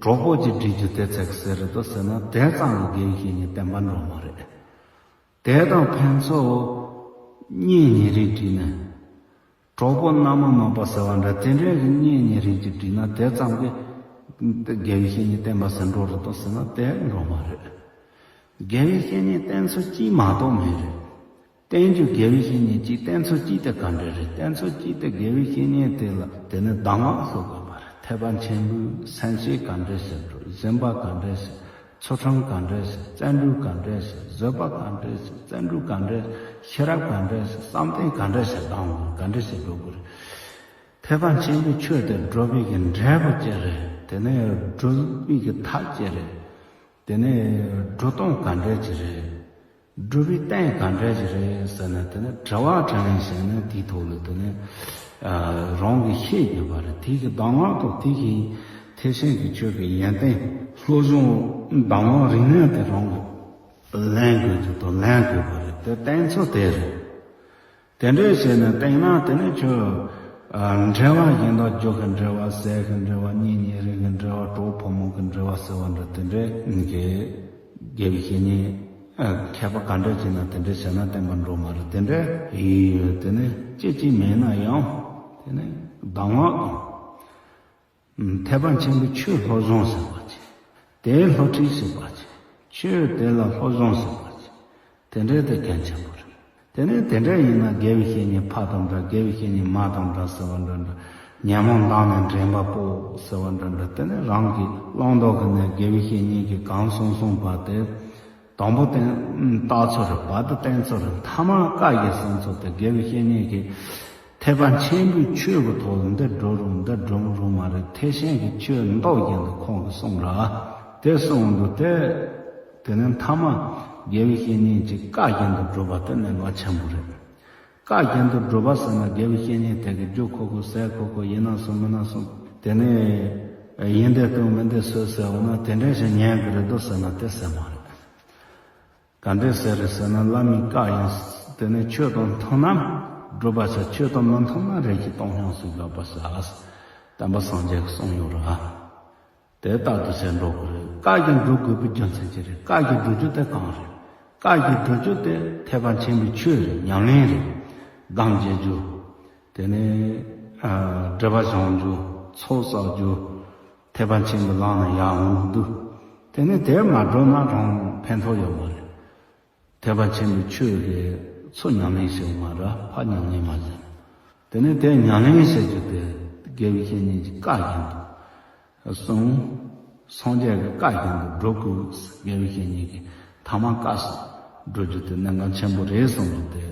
གྲོགས་པོ་ཅིག་སྒྲིག་རྒྱུ་དེ་ཚད་ཟེར་རེད་དོ་ཟེར་ན་དེ་ཙམ་གྱིས་དགེ་བའི་བཤེས་གཉེན་བསྟེན་པ་འགྲོ་མ་རེད། དེ་དང་ཕན་ཚུན་གཉེན་ཉེ་རིང་བསྒྲིགས་ནས། གྲོགས་པོ་མནའ་མ་མ་པ་ཟེར་བ་འདྲ་དེ་འདྲའི་གི་གཉེན་ཉེ་རིང་གཅིག་བསྒྲིགས་ན་དེ་ཙམ་གྱིས་དགེ་བའི་བཤེས་གཉེན་བསྟེན་པ་ཟེར་འགྲོ་རེད་དོ་ཟེར་ན་དེ་འགྲོ་མ་རེད། དགེ་བའི་བཤེས་གཉེན་བསྟེན་ཚུལ་གཅིག་མ་གཏོགས་མེད་རེད། བསྟེན་རྒྱུ་དགེ་བའི་བཤེས་གཉེན་གཅིག་བསྟེན་ཚུལ་གཅིག་དེ་ག་འདྲ་རེད། བསྟེན་ཚུལ་གཅིག་དེ་དགེ་བའི་བཤེས་གཉེན་དེ་ལ་དེ་ནི་གདམས་ངག་སློབ་དགོས་པ་རེད། ཐེག་པ་ཆེན་པོའི་སེམས་བསྐྱེད་ག་འདྲ་བྱེད་དགོས། སྦྱིན་པ་ག་འདྲ་བྱེད། ཚུལ་ཁྲིམས་ག་འདྲ་བྱེད། བརྩོན་འགྲུས་ག་འདྲ་བྱེད། བཟོད་པ་ག་འདྲ་བྱེད། བརྩོན་འགྲུས་ག་འདྲ་བྱེད། ཤེས་རབ་ག་འདྲ་བྱེད། བསམ་གཏན་ག་འདྲ་བྱེད། གདམས་ངག་ག་འདྲ་བྱེད་འགྲོ་དགོས་རེད། ཐེག་པ་ཆེན་པོའི་ཆོས་དེ་སྒྲུབ་པའི་གི་འབྲས་བུ་ཅི་རེད། དེ་ནས་སྒྲུབ་པའི་གི་ཐབས་ཅི་རེད། དེ་ནས་སྒྲུབ་སྟངས་ག་འདྲ་ཅིག་རེད། སྒྲུབ་པའི་རྟེན་ག་འདྲ་ཅིག་རེད་ཟེར་ན་དེ་ནི་དྲི་བ་དྲིས་ལན་བྱས་ན་དེའི་ཐོག་ལ་དེ་ནི་ཨ་རང་གིས་ཤེས་དགོས་པ་རེད། དེའི་གི་གདམས་ངག་དང་དེའི་གི་ཐེག་ཆེན་གྱི་ཆོས་ཀྱི་ཡོན་ཏན་བློ་སྦྱོང་གདམས་ངག་རིག་གནས་དེ་རང་གིས་ལེན་དགོས་རྒྱུ་དང་ལེན་དགོས་པ་རེད། དེ་བསྟེན་ཚུལ་དེ་རེད། དེ་འདྲས་བྱས་ནས་བསྟེན་ན་དེ་ནི་ཁྱོད་ཨ་འབྲེལ་བ་གཞན་དང་རྒྱུ་གི་འབྲེལ་བ། ཟས་ཀྱི་འབྲེལ་བ། གཉེན་ཉེ་རིང་གི་འབྲེལ་བ། གྲོགས་ཕོ་མོ་གི་འབྲེལ་བ་ཟེར་བ་འདྲ་དེ་འདྲས་གི་དགེ་བའི་བཤེས་གཉེན་ཨ་མཁས་པ་ག་འདྲས་བྱས་ན་དེ་འདྲས་བྱས་ན་བསྟེན་པ་འགྲོ་མ་རེད། དེ་འདྲས་ཡིན་ཡོད། དེ་ནི་ཅི་ཅི་མེད་ན་ཡང་དེ་ནི་གདམས་ངག་དང་། ཐེག་པ་ཆེན་པོའི་ཆོས་སློབ་སྦྱོང་ཟེར་བ་ཅིག་དེའི་སློབ་ཁྲིད་ཟེར་བ་ཅིག་ཆོས་དེ་ལ་སློབ་སྦྱོང་ཟེར་བ་ཅིག་དེ་འདྲའི་དེ་གལ་ཆེན་པོ་རེད། དེ་ནས་དེ་འདྲ་ཡིན་ན་དགེ་བའི་བཤེས་གཉེན་ཕ་དང་འདྲ། དགེ་བའི་བཤེས་གཉེན་མ་དང་འདྲ་ཟེར་བ་འདྲ་འདྲ། ཉོན་མོངས་མདངས་ནས་འདྲེན་པ་པོ་ཟེར་བ་འདྲ་འདྲ། དེ་ནས་རང་གི་བླང་དོར་གྱི་གནས་དགེ་བའི་བཤེས་གཉེན་གྱིས་གང་གསུངས་གསུངས་པ་དེ། དང་པོ་བསྟེན་བརྟག་ཚུལ་རེད། བར་དུ་བསྟེན་ཚུལ་རེད། མཐའ་མ་བཀའ་བཞིན་སྲུང་ཚུལ་དེ། དགེ་བའི་བཤེས་གཉེན་གྱིས་ཐེག་པ་ཆེན་པོའི་ཆོས་ཀྱི་ཐོག་ལ་འདི་སྒྲུབ་རུང་འདི་སྒྲུབ་རུང་མ་རེད། ཐེག་ཆེན་གྱི་ཆོས་མདོ་བཞིན་དུ་ཁོང་གིས་གསུངས་ར། དེ་གསུངས་འདུག་དེ། དེ་ནས་མཐའ་མ་དགེ་བའི་བཤེས་གཉེན་གྱིས་བཀའ་བཞིན་དུ་སྒྲུབ་པ་དེ་གནད་འགག་ཆེན་པོ་རེད། བཀའ་བཞིན་དུ་སྒྲུབ་པ་ཟེར་ན་དགེ་བའི་བཤེས་གཉེན་དེ་གི་རྒྱུ་ཁོ་ཁོ་ཟས་ཁོ་ཁོ་ཡིན་ན་སོང་མིན་ན་སོང་། དེ་ནས་ཡིན་བསྡད་དང་མིན་བསྡད་སོད་ཟེར་བ་ན་དེ་འདྲ་ཞིག་ཉན་གི་རེད་འདུག་ཟེར་ན་དེ་ཟེར་མ་རེད། ག་འདྲས་ཟེར་རེད་ཟེར་ན་བླ་མའི་བཀའ་ཡང་དེ་ནས་ཆོས་དང་མཐུན་ན་སྒྲུབ་པ་བྱ། ཆོས་དང་མི་མཐུན་ན་རེ་ཞིག་གཏོང་སྙིང་སུ་འཇོག་པ་བྱ། བསྟན་པ་སངས་རྒྱས་ཀྱིས་གསུངས་ཡོད་ར། དེ་ལྟར་དུ་བྱས་འགྲོ་དགོས་རེད། བཀའ་བཞིན་སྒྲུབ་དགོས་པའི་རྒྱུ་མཚན་ཅི་རེད། བཀའ་བཞིན་སྒྲུབ་རྒྱུ་དེ་གང་རེད། བཀའ་བཞིན་སྒྲུབ་རྒྱུ་དེ་ཐེག་པ་ཆེན་པོའི་ཆོས་རེད། ཉམས་ལེན་རེད། སྒོམ་བྱེད་རྒྱུ། དེ་ནས་ཨ་སྒྲིབ་པ་སྦྱང་རྒྱུ། ཚོགས་བསགས་རྒྱུ། ཐེག་པ་ཆེན་པོའི་ལམ་ལ་ཡར་འོང་གི་འདུག་དེ་ནས་དེར་མ་འགྲོ་ན་རང་ཕན་ཐོགས་ཡོད་མ་རེད། ཐེག་པ་ཆེན་པོའི་ཆོས་ཀྱི་ཚུལ་ཉམས་ལེན་བྱེད་དགོས་མ་རེད། ཕར་ཉམས་ལེན་མ་བྱས་ན། དེ་ནས་དེ་ཉམས་ལེན་བྱེད་རྒྱུ་དེ་དགེ་བའི་བཤེས་གཉེན་གྱི་བཀའ་བཞིན་དུ་གསུངས། སངས་རྒྱས་ཀྱི་བཀའ་བཞིན་དུ་སྒྲུབ་དགོས། དགེ་བའི་བཤེས་གཉེན་གྱི་ཐ་མ་བཀའ་སྒྲུབ་རྒྱུ་དེ་གནད་འགག་ཆེན་པོ་རེད་གསུངས་རྒྱུ་དེ།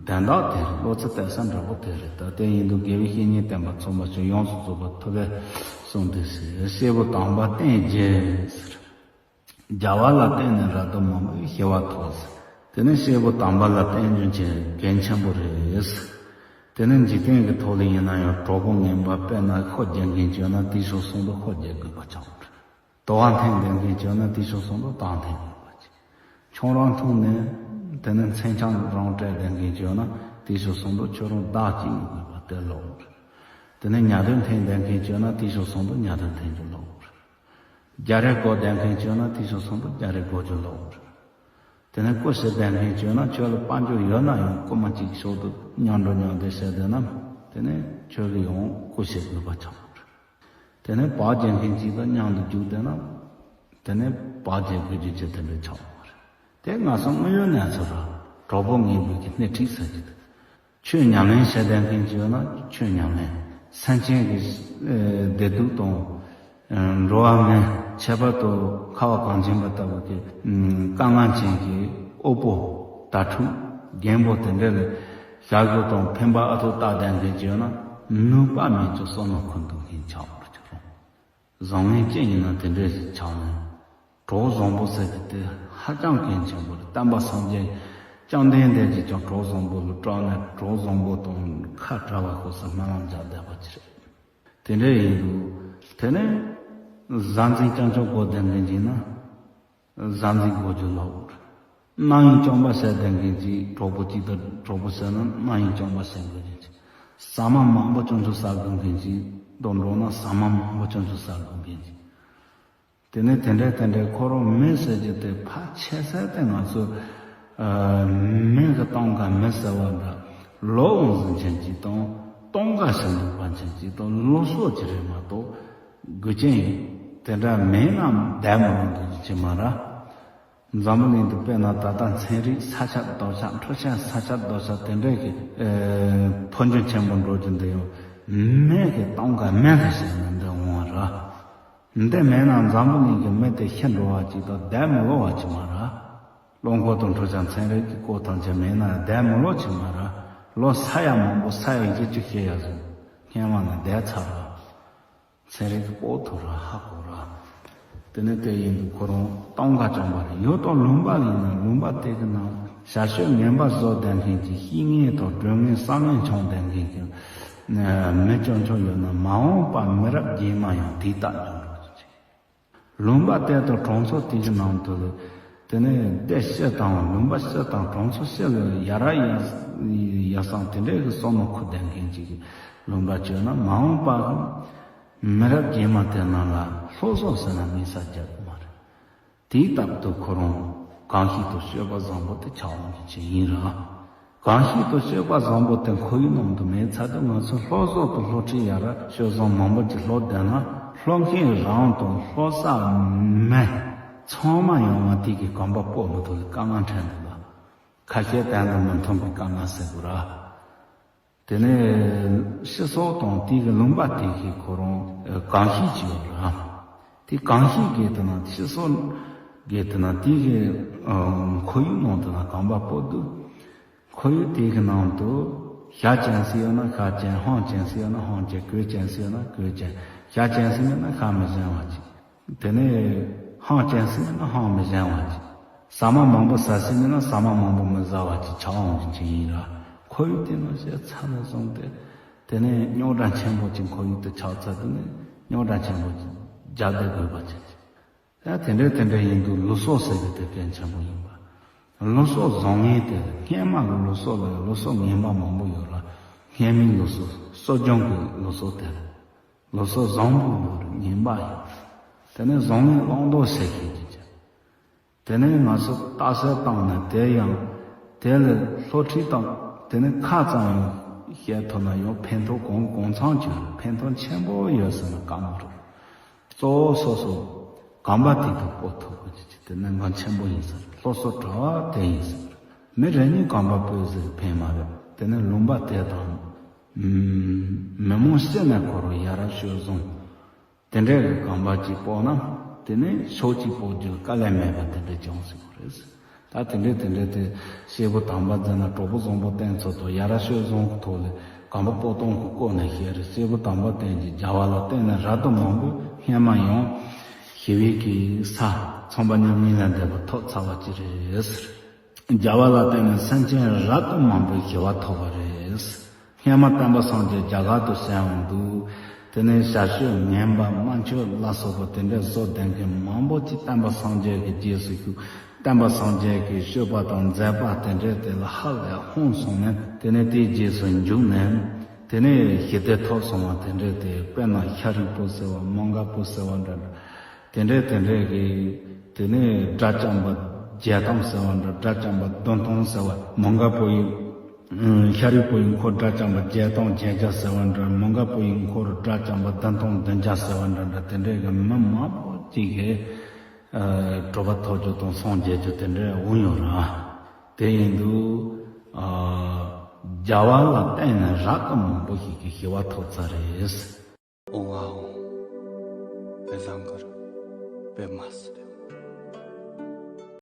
དོན་དག་དེ་བློ་ཚོད་གཏད་ས་འདྲ་པོ་དེ་རེད། ད་དེ་ཡིན་དུས་དགེ་བའི་བཤེས་གཉེན་བསྟེན་པ་ཚོ་མ་བྱོས་ཡོངས་སུ་རྫོགས་པ་ཐོབ་པའི་གསུང་དེ་ཟེར། སྐྱེས་བུ་དམ་པ་བསྟེན་རྒྱུ་ཟེར། རྒྱལ་བ་ལ་བརྟེན་ནས་རབ་ཏུ་བྱུང་བའི་ཞི་བ་ཐོབ་ཟེར། དེ་ནས་སྐྱེས་བུ་དམ་པ་ལ་བརྟེན་རྒྱུ་ཆེས་གལ་ཆེན་པོ་རེད་ཟེར། དེ་ནས་འཇིག་རྟེན་གྱི་ཐོག་ལ་ཡིན་ན་ཡང་གྲོགས་པོ་ངན་པ་དཔེར་ན་ཤོ་རྒྱག་མཁན་བྱོས་ན་དེ་ཕྱོགས་སོང་དུ་ཤོ་རྒྱག་དགོས་པ་ཆགས་རེད། དུ་བ་འཐེན་བསྡད་མཁན་བྱོས་ན་དེ་ཕྱོགས་སོང་དུ་དུ་བ་འཐེན་དགོས་པ་ཅིག་ཁྱོད་རང་འཐུང་ནས་དེ་ནས་མཚན་ཆང་རང་སྤྲད་བསྡད་མཁན་བྱོས་ན་དེ་ཕྱོགས་སོང་དུ་ཁྱོད་རང་བདག་གཅིག་ཡོད་དགོས་པ་དེ་ལོག་རེད། དེ་ནས་ཉ་དོན་འཐེན་བསྡད་མཁན་བྱོས་ན་དེ་ཕྱོགས་སོང་དུ་ཉ་དོན་འཐེན་རྒྱུ་ལོག་རེད། རྒྱ་རས་སྒོར་བསྡད་མཁན་བྱོས་ན་དེ་ཕྱོགས་སོང་དུ་རྒྱ་རས་སྒོར་རྒྱུ་ལོག་རེད། དེ་ནས་སྐུ་ཞབས་བསྡད་མཁན་བྱོས་ན་ཁྱོད་ལ་དཔལ་འབྱོར་ཡོད་ན་ཡང་རྐུ་མ་གཅིག་ཞོག་ཏུ་མཉམ་འགྲོ་མཉམ་བསྡད་བྱས་བསྡད་ན་དེ་ནས་ཁྱོད་ཀྱི་ཡང་སྐུ་ཞབས་དགོས་པ་ཆགས་རེད། དེ་ནས་བག་རྒྱག་མཁན་གཅིག་དང་མཉམ་དུ་རྒྱུག་བསྡད་ན། དེ་ནས་བག་རྒྱག་དགོས་རྒྱུ་ཅིག་དེ་འདྲ་ཆགས་པ་རེད། དེ་ང་ཚོ་དངོས་ཡོད་གནས་ཚུལ་རེད། གྲོགས་པོ་ངན་པའི་གི་སྣེ་ཁྲིད་ཟེར་གྱི་འདུག་ཆོས་ཉམས་ལེན་བྱེད་བསྡད་མཁན་གཅིག་ཡོད་ན་ཆོས་ཉམས་ལེན། སེམས་ཅན་གྱི་ཨེ་བདེ་སྡུག་དང་། ཨེ་འགྲོ་བ་མི་ཁྱད་པར་དུ་ཁ་བ་གངས་ཅན་པ་ལྟ་བུ་གི་ཨམ་དཀའ་ངལ་ཅན་གྱི་དབུལ་པོ་དྭ་ཕྲུག་རྒན་པོ་དེ་འདྲ་ལ་ཞབས་ཞུ་དང་ཕན་པ་ཨ་ཐུར་བཏགས་བསྡད་མཁན་ཅིག་ཡོད་ན་ནུས་པ་མེད་ཀྱང་བསམ་བློ་འཁོར་འདུག་མཁན་ཆགས་འགྲོ་ཀྱི་རེད། བཟང་ངན་ཅི་ཡིན་ན་དེ་འདྲ་ཞིག་ཆགས་ནས་གྲོགས་བཟང་པོ་ཟེར་གྱི་དེ་ཧ་ཅང་གལ་ཆེན་པོ་རེད། བསྟན་པ་སངས་རྒྱས་བཅོམ་ལྡན་འདས་ཀྱིས་ཀྱང་གྲོགས་བཟང་པོ་ལ་སྤྲགས་ནས་གྲོགས་བཟང་པོ་དང་ཁ་བྲལ་བ་ཁོ་ས་སྨོན་ལམ་རྒྱག་བསྡད་པ་ཅིག་རེད། དེ་འདྲ་ཡིན་དུས་དེ་ནས་གཟའ་འཛིན་རྐྱང་རྐྱང་སྒོར་བསྡད་མཁན་གྱིས་ན་གཟའ་འཛིན་སྒོར་རྒྱུ་ལོག་རེད། གནངས་ཉིན་སྐྱོང་པ་བྱས་བསྡད་མཁན་གྱིས་གྲོགས་པོ་གཅིག་དང་གྲོགས་པོ་བྱས་ན་གནངས་ཉིན་སྐྱོང་པ་བྱས་དགོས་མཁན་གྱིས། ཟ་མ་མང་པོ་སྐྱོང་ཆུ་ཟ་དགོས་མཁན་གྱིས་དང་འགྲོགས་ན་ཟ་མ་མང་པོ་སྐྱོང་ཆུ་ཟ་དགོས་མཁན་གྱིས། དེ་ནས་དེ་འདྲ་དེ་འདྲ་ཁོ་རང་མི་ཟེར་རྒྱུ་དེ་ཕལ་ཆེ་ས་དེ་ང་ཚོ་ཨ་མི་གི་སྟོང་ཁ་མི་ཟེར་བ་འདྲ་ལོ་འོང་ཟིན་མཁན་གྱིས་དང་སྟོང་ཁ་ཞིག་འདུག་པ་མཁན་གྱིས་དང་ལོ་སོགས་ཀྱི་རེད་མ་གཏོགས། དགུ་ཅན་དེ་འདྲ་མེད་ན་བསྡད་མི་རུང་འདུག་ཅི་མ་ར། འཛམ་བུ་གླིང་དུ་དཔེར་ན་ད་ལྟ་ཚན་རིག་ས་ཆ་རྡོ་ཆ་འཕྲུལ་ཆས་ས་ཆ་རྡོ་ཆ་དེ་འདྲ་གི་ཨེ་འཕོ་འགྱུར་ཆེན་པོ་འགྲོ་རྒྱུ་འདི་ཡང་མེད་ཀྱི་སྟོང་ག་མེད་ལ་བྱས་ན་འདི་འོང་བ་ར། འདི་མེད་ན་འཛམ་བུ་གླིང་གི་མི་དེ་ཤི་འགྲོ་བ་ཅིག་དང་བསྡད་མི་ལོ་བ་ཅིག་མ་ར། རླངས་འཁོར་དང་འཕྲུལ་ཆས་ཚན་རིག་གི་སྐོར་ཐམས་ཅད་མེད་ན་བསྡད་མི་ལོ་ཅིག་མ་ར། ལོ་ས་ཡ་མང་པོ་ས་ཡ་བཞི་བཅུ་ཞེ་ཡ་ཟིན་སྔན་མ་ན་བསྡད་ཚར་ར། ཚན་རིག་གི་སྤོ་ཐུབ་ར་ཧ་གོ་ར། དེ་ནས་དེ་ཡིན་དུས་ཁོ་རང་སྟོང་ཁ་བཅོམ་པ་རེད། ཡོད་དོ་ལུང་པ་ཡིན་ན་ལུང་པ་དེ་གི་ནང་ཞ་ཤོད་ངན་པ་བཟོ་བསྡད་མཁན་གྱི་བཤེས་གཉེན་དང་སྒྲོན་མེ་བསམ་ཡས་མཆོང་བསྡད་མཁན་གྱི་མི་སྐྱོན་ཆོ་ཡོད་ན་མ་འོངས་པ་མི་རབས་རྗེས་མ་ཡང་དེ་ལྟར་འགྱུར་འགྲོ་ཅིག་ལུང་པ་དེ་དང་གྲོང་ཚོ་དེ་གི་ནང་དུ་ལ་དེ་ནས་སྡེ་སྤྱི་དང་ལུང་པ་སྤྱི་དང་གྲོང་ཚོ་སྤྱི་ལ་ཡ་ར་ཡ་ཡ་སང་དེ་འདྲའི་གི་བསམ་བློ་འཁོར་བསྡད་མཁན་ཅིག་གི་ལུང་པ་བཅོས་ན་མ་འོངས་པ་མི་རབས་རྗེས་མ་དེ་རྣམས་ལ་སློབ་གསོ་ཟེར་ན་དམིགས་བསལ་རྒྱག་གི་མ་རེད། དེའི་སྟབས་དུ་ཁོ་རང་གང་ཞིག་ཏུ་སྤྱོད་པ་བཟང་པོ་དེ་ཆགས་འོང་གི་ཆེད་ཡིན་ར། གང་ཞིག་ཏུ་སྤྱོད་པ་བཟང་པོ་དེ་ཁོ་བོའི་ནང་དུ་མེད་ཚར་དུས་ང་ཚོ་སློབ་གསོ་དང་སློབ་ཁྲིད་ཡ་ར་སྤྱོད་བཟང་མང་པོ་ཅིག་སློབ་བསྡད་ན་སློབ་མཁན་རང་དང་སློབ་ས་མི་ ཚང་མ་ཡོང་བ་དེ་གི་གོམ་པ་སྤོ་མི་ཐུབ་ལ་དཀའ་ངལ་འཕྲད་འདུག་ལ། ཁ་ཤས་དོན་དུ་མི་མཐུན་པའི་དཀའ་ངལ་སེལ་དགོས་ར། དེ་ནས་སྤྱི་ཚོགས་དང་དེ་གི་ལུང་པ་དེ་གི་ཁོ་རང་གང་ཤེས་ཀྱི་ཡོད་ར། དེ་གང་ཤེས་གི་དེ་ན་སྤྱི་ཚོགས་གི་དེ་ན་དེ་གི་ཁོར་ཡུག་ནང་དེ་ན་གོམ་པ་སྤོ་འདུག་ཁོར་ཡུག་དེ་གི་ནང་དུ་ཤ་ཅན་ཟེར་ཡོད་ན་ཤ་ཅན། ཧང་ཅན་ཟེར་ཡོད་ན་ཧང་ཅན། གོས་ཅན་ཟེར་ཡོད་ན་གོས་ཅན། ཤ་ཅན་ཟེར་མེད་ན་ཤ་མི་གཞན་བ་ཅིག་དེ་ནས་ཧང་ཅན་ཟེར་མེད་ན་ཧང་མི་གཞན་བ་ཅིག་ཟ་མ་མང་པོ་ཟ་ཟེར་མེད་ན་ཟ་མ་མང་པོ་མི་ཟ་བ་ཅིག་ཆགས་འོང་བཞིན་ཅིག་ཡིན་ར། ཁོར་ཡུག་དེ་ནང་བཤད་ཚ་ནས་བཟུང་སྟེ། དེ་ནས་རྙོག་དྲ་ཆེན་པོ་ཅིག་ཁོར་ཡུག་དེ་ཆགས་ཚར་དུས་ནས་རྙོག་དྲ་ཆེན་པོ་ཅིག་རྒྱག་བསྡད་དགོས་པ་ཅིག་ཡ་དེ་འདྲ་དེ་འདྲ་ཡིན་དུས་ལུགས་སྲོལ་ཟེར་གི་དེ་གལ་ཆེན་པོ་ཡིན་པ། ལུགས་སྲོལ་བཟང་ངན་དེ་སྔན་མ་གི་ལུགས་སྲོལ་ལ་ཡང་ལུགས་སྲོལ་ངན་པ་མང་པོ་ཡོད་ལ། སྔན་མའི་ལུགས་སྲོལ་གསོ་སྦྱོང་གི་ལུགས་སྲོལ་དེ་ལུགས་སྲོལ་བཟང་པོ་ཡོད་རེད། ངན་པ་ཡོད་རེད། དེ་ནས་བཟང་ངན་བླང་དོར་ཟེར་མཁན་གྱི་ཅིག་དེ་ནས་ང་ཚོ་རྟགས་གསལ་བཏང་ནས་དེ་ཡང་དེ་ལ་སློབ་ཁྲིད་དང་དེ་ནས་ཁ་ཙམ་ཡང་བཤད་ཐུབ་ན་ཡང་ཕན་ཐོགས་གང་གང་འཚམ་ཅིག་ཕན་ཐོགས་ཆེན་པོ་ཡོད་ཟེར་ན་དཀའ་མོ་རེད། གཙོ་བོ་སོ་སོ་གོམ་པ་དེ་དང་སྤོ་ཐུབ་དགོས་ཀྱི་ཅིག་དེ་ནས་འགན་ཆེན་པོ་ཡིན་ཟེར། སློབ་གསོ་གྲྭ་བ་དེ་ཡིན་ཟེར། མི་རེ་གཉིས་གོམ་པ་སྤོས་ཟེར་ཕན་མ་རེད། དེ་ནས་ལུང་པ་དེ་དང་མི་མང་སྤྱི་ནས་ཁོ་རང་ཡ་རབས་སྤྱོད་བཟང་དེ་འདྲའི་གི་གོམ་པ་གཅིག་སྤོ་ན། དེ་ནས་ཕྱོགས་གཅིག་སྤོ་རྒྱུ་དཀའ་ལས་མེད་པ་དེ་འདྲ་བྱུང་ཟེར་བ་རེད། ད་དེ་འདྲའི་དེ་འདྲའི་དེ་སྐྱེས་བུ་དམ་པ་འཛིན་ན་གྲོགས་པོ་བཟང་པོ་བསྟེན་ཚུལ་དང་ཡ་རབས་སྤྱོད་བཟང་གི་ཐོག་ལས་གོམ་པ་སྤོ་སྟངས་ཀྱི་སྐོར་ནས་བཤད་རེད། སྐྱེས་བུ་དམ་པ་བསྟེན་གྱི་རྒྱལ་བ་ལ་བརྟེན་ནས་རབ་ཏུ་མང་པོས་སྔན་མ་ཡང་ཞི་བའི་གི་ས་ཚངས་པ་མྱ་ངན་ལས་འདས་པ་ཐོབ་ཚར་བ་ཅིག་རེད་ཟེར། རྒྱལ་བ་ལ་བརྟེན་ནས་སེམས་ཅན་རབ་ཏུ་མང་པོས་ཞི་བ་ཐོབ་པ་རེད། སྔན་མ་སྟོན་པ་སངས་རྒྱས་རྒྱ་གར་དུ་བྱོན་འདུག་དེ་ནས་ཞར་ཕྱོགས་ངན་པ་དམན་ཆོས་ལ་སོགས་པ་དེ་འདྲའི་བཟོ་ལྡན་མཁན་མང་པོ་ཅིག་སྟོན་པ་སངས་རྒྱས་ཀྱི་རྗེས་སུ་ཞུགས། སྟོན་པ་སངས་རྒྱས་ཀྱི་སྤྱོད་པ་དང་མཛད་པ་དེ་འདྲའི་དེ་ལ་ཧ་ལས་ཕོངས་སོང་ནས། དེ་ནས་དེའི་རྗེས་སུ་འཇུག་ནས། དེ་ནས་ཞི་བདེ་ཐོབ་སོང་བ་དེ་འདྲའི་དེ་དཔེར་ན་ཤཱ་རིའི་བུ་ཟེར་བ། མོའུ་འགལ་བུ་ཟེར་བ་འདྲ་འདྲ། དེ་འདྲའི་དེ་འདྲའི་གི། དེ་ནས་དགྲ་བཅོམ་པ་བརྒྱད་སྟོང་ཟེར་བ་འདྲ། དགྲ་བཅོམ་པ་བདུན་སྟོང་ཟེར་བ། མོའུ་འགལ་བུ་ཡི། ཨ། ཤཱ་རིའི་བུ་ཡི་འཁོར་དགྲ་བཅོམ་པ་བརྒྱད་སྟོང་བརྒྱད་བརྒྱ་ཟེར་བ་འདྲ། མོའུ་འགལ་བུ་ཡི་འཁོར་དགྲ་བཅོམ་པ་བདུན་སྟོང་བདུན་བརྒྱ་ཟེར་བ་འདྲ་འདྲ། དེ་འདྲའི་གི་མི་མང་པོ་ཅིག་གིས། ཨ། གྲུབ་པ་ཐོབ་རྒྱུ་དང་སངས་རྒྱས་རྒྱུ་དེ་འདྲའི་འོང་ཡོད་ར། དེ་ཡིན་དུས། ཨ། རྒྱལ་བ་ལ་བརྟེན་ནས་རབ་ཏུ་མང་པོ་ཞིག་གིས་ཞི་བ་ཐོབ་ཚར་རེད། ཨོ་ཨ་ཨོ། པེ་ཟང་གར། པེ་མ་སི་རེ།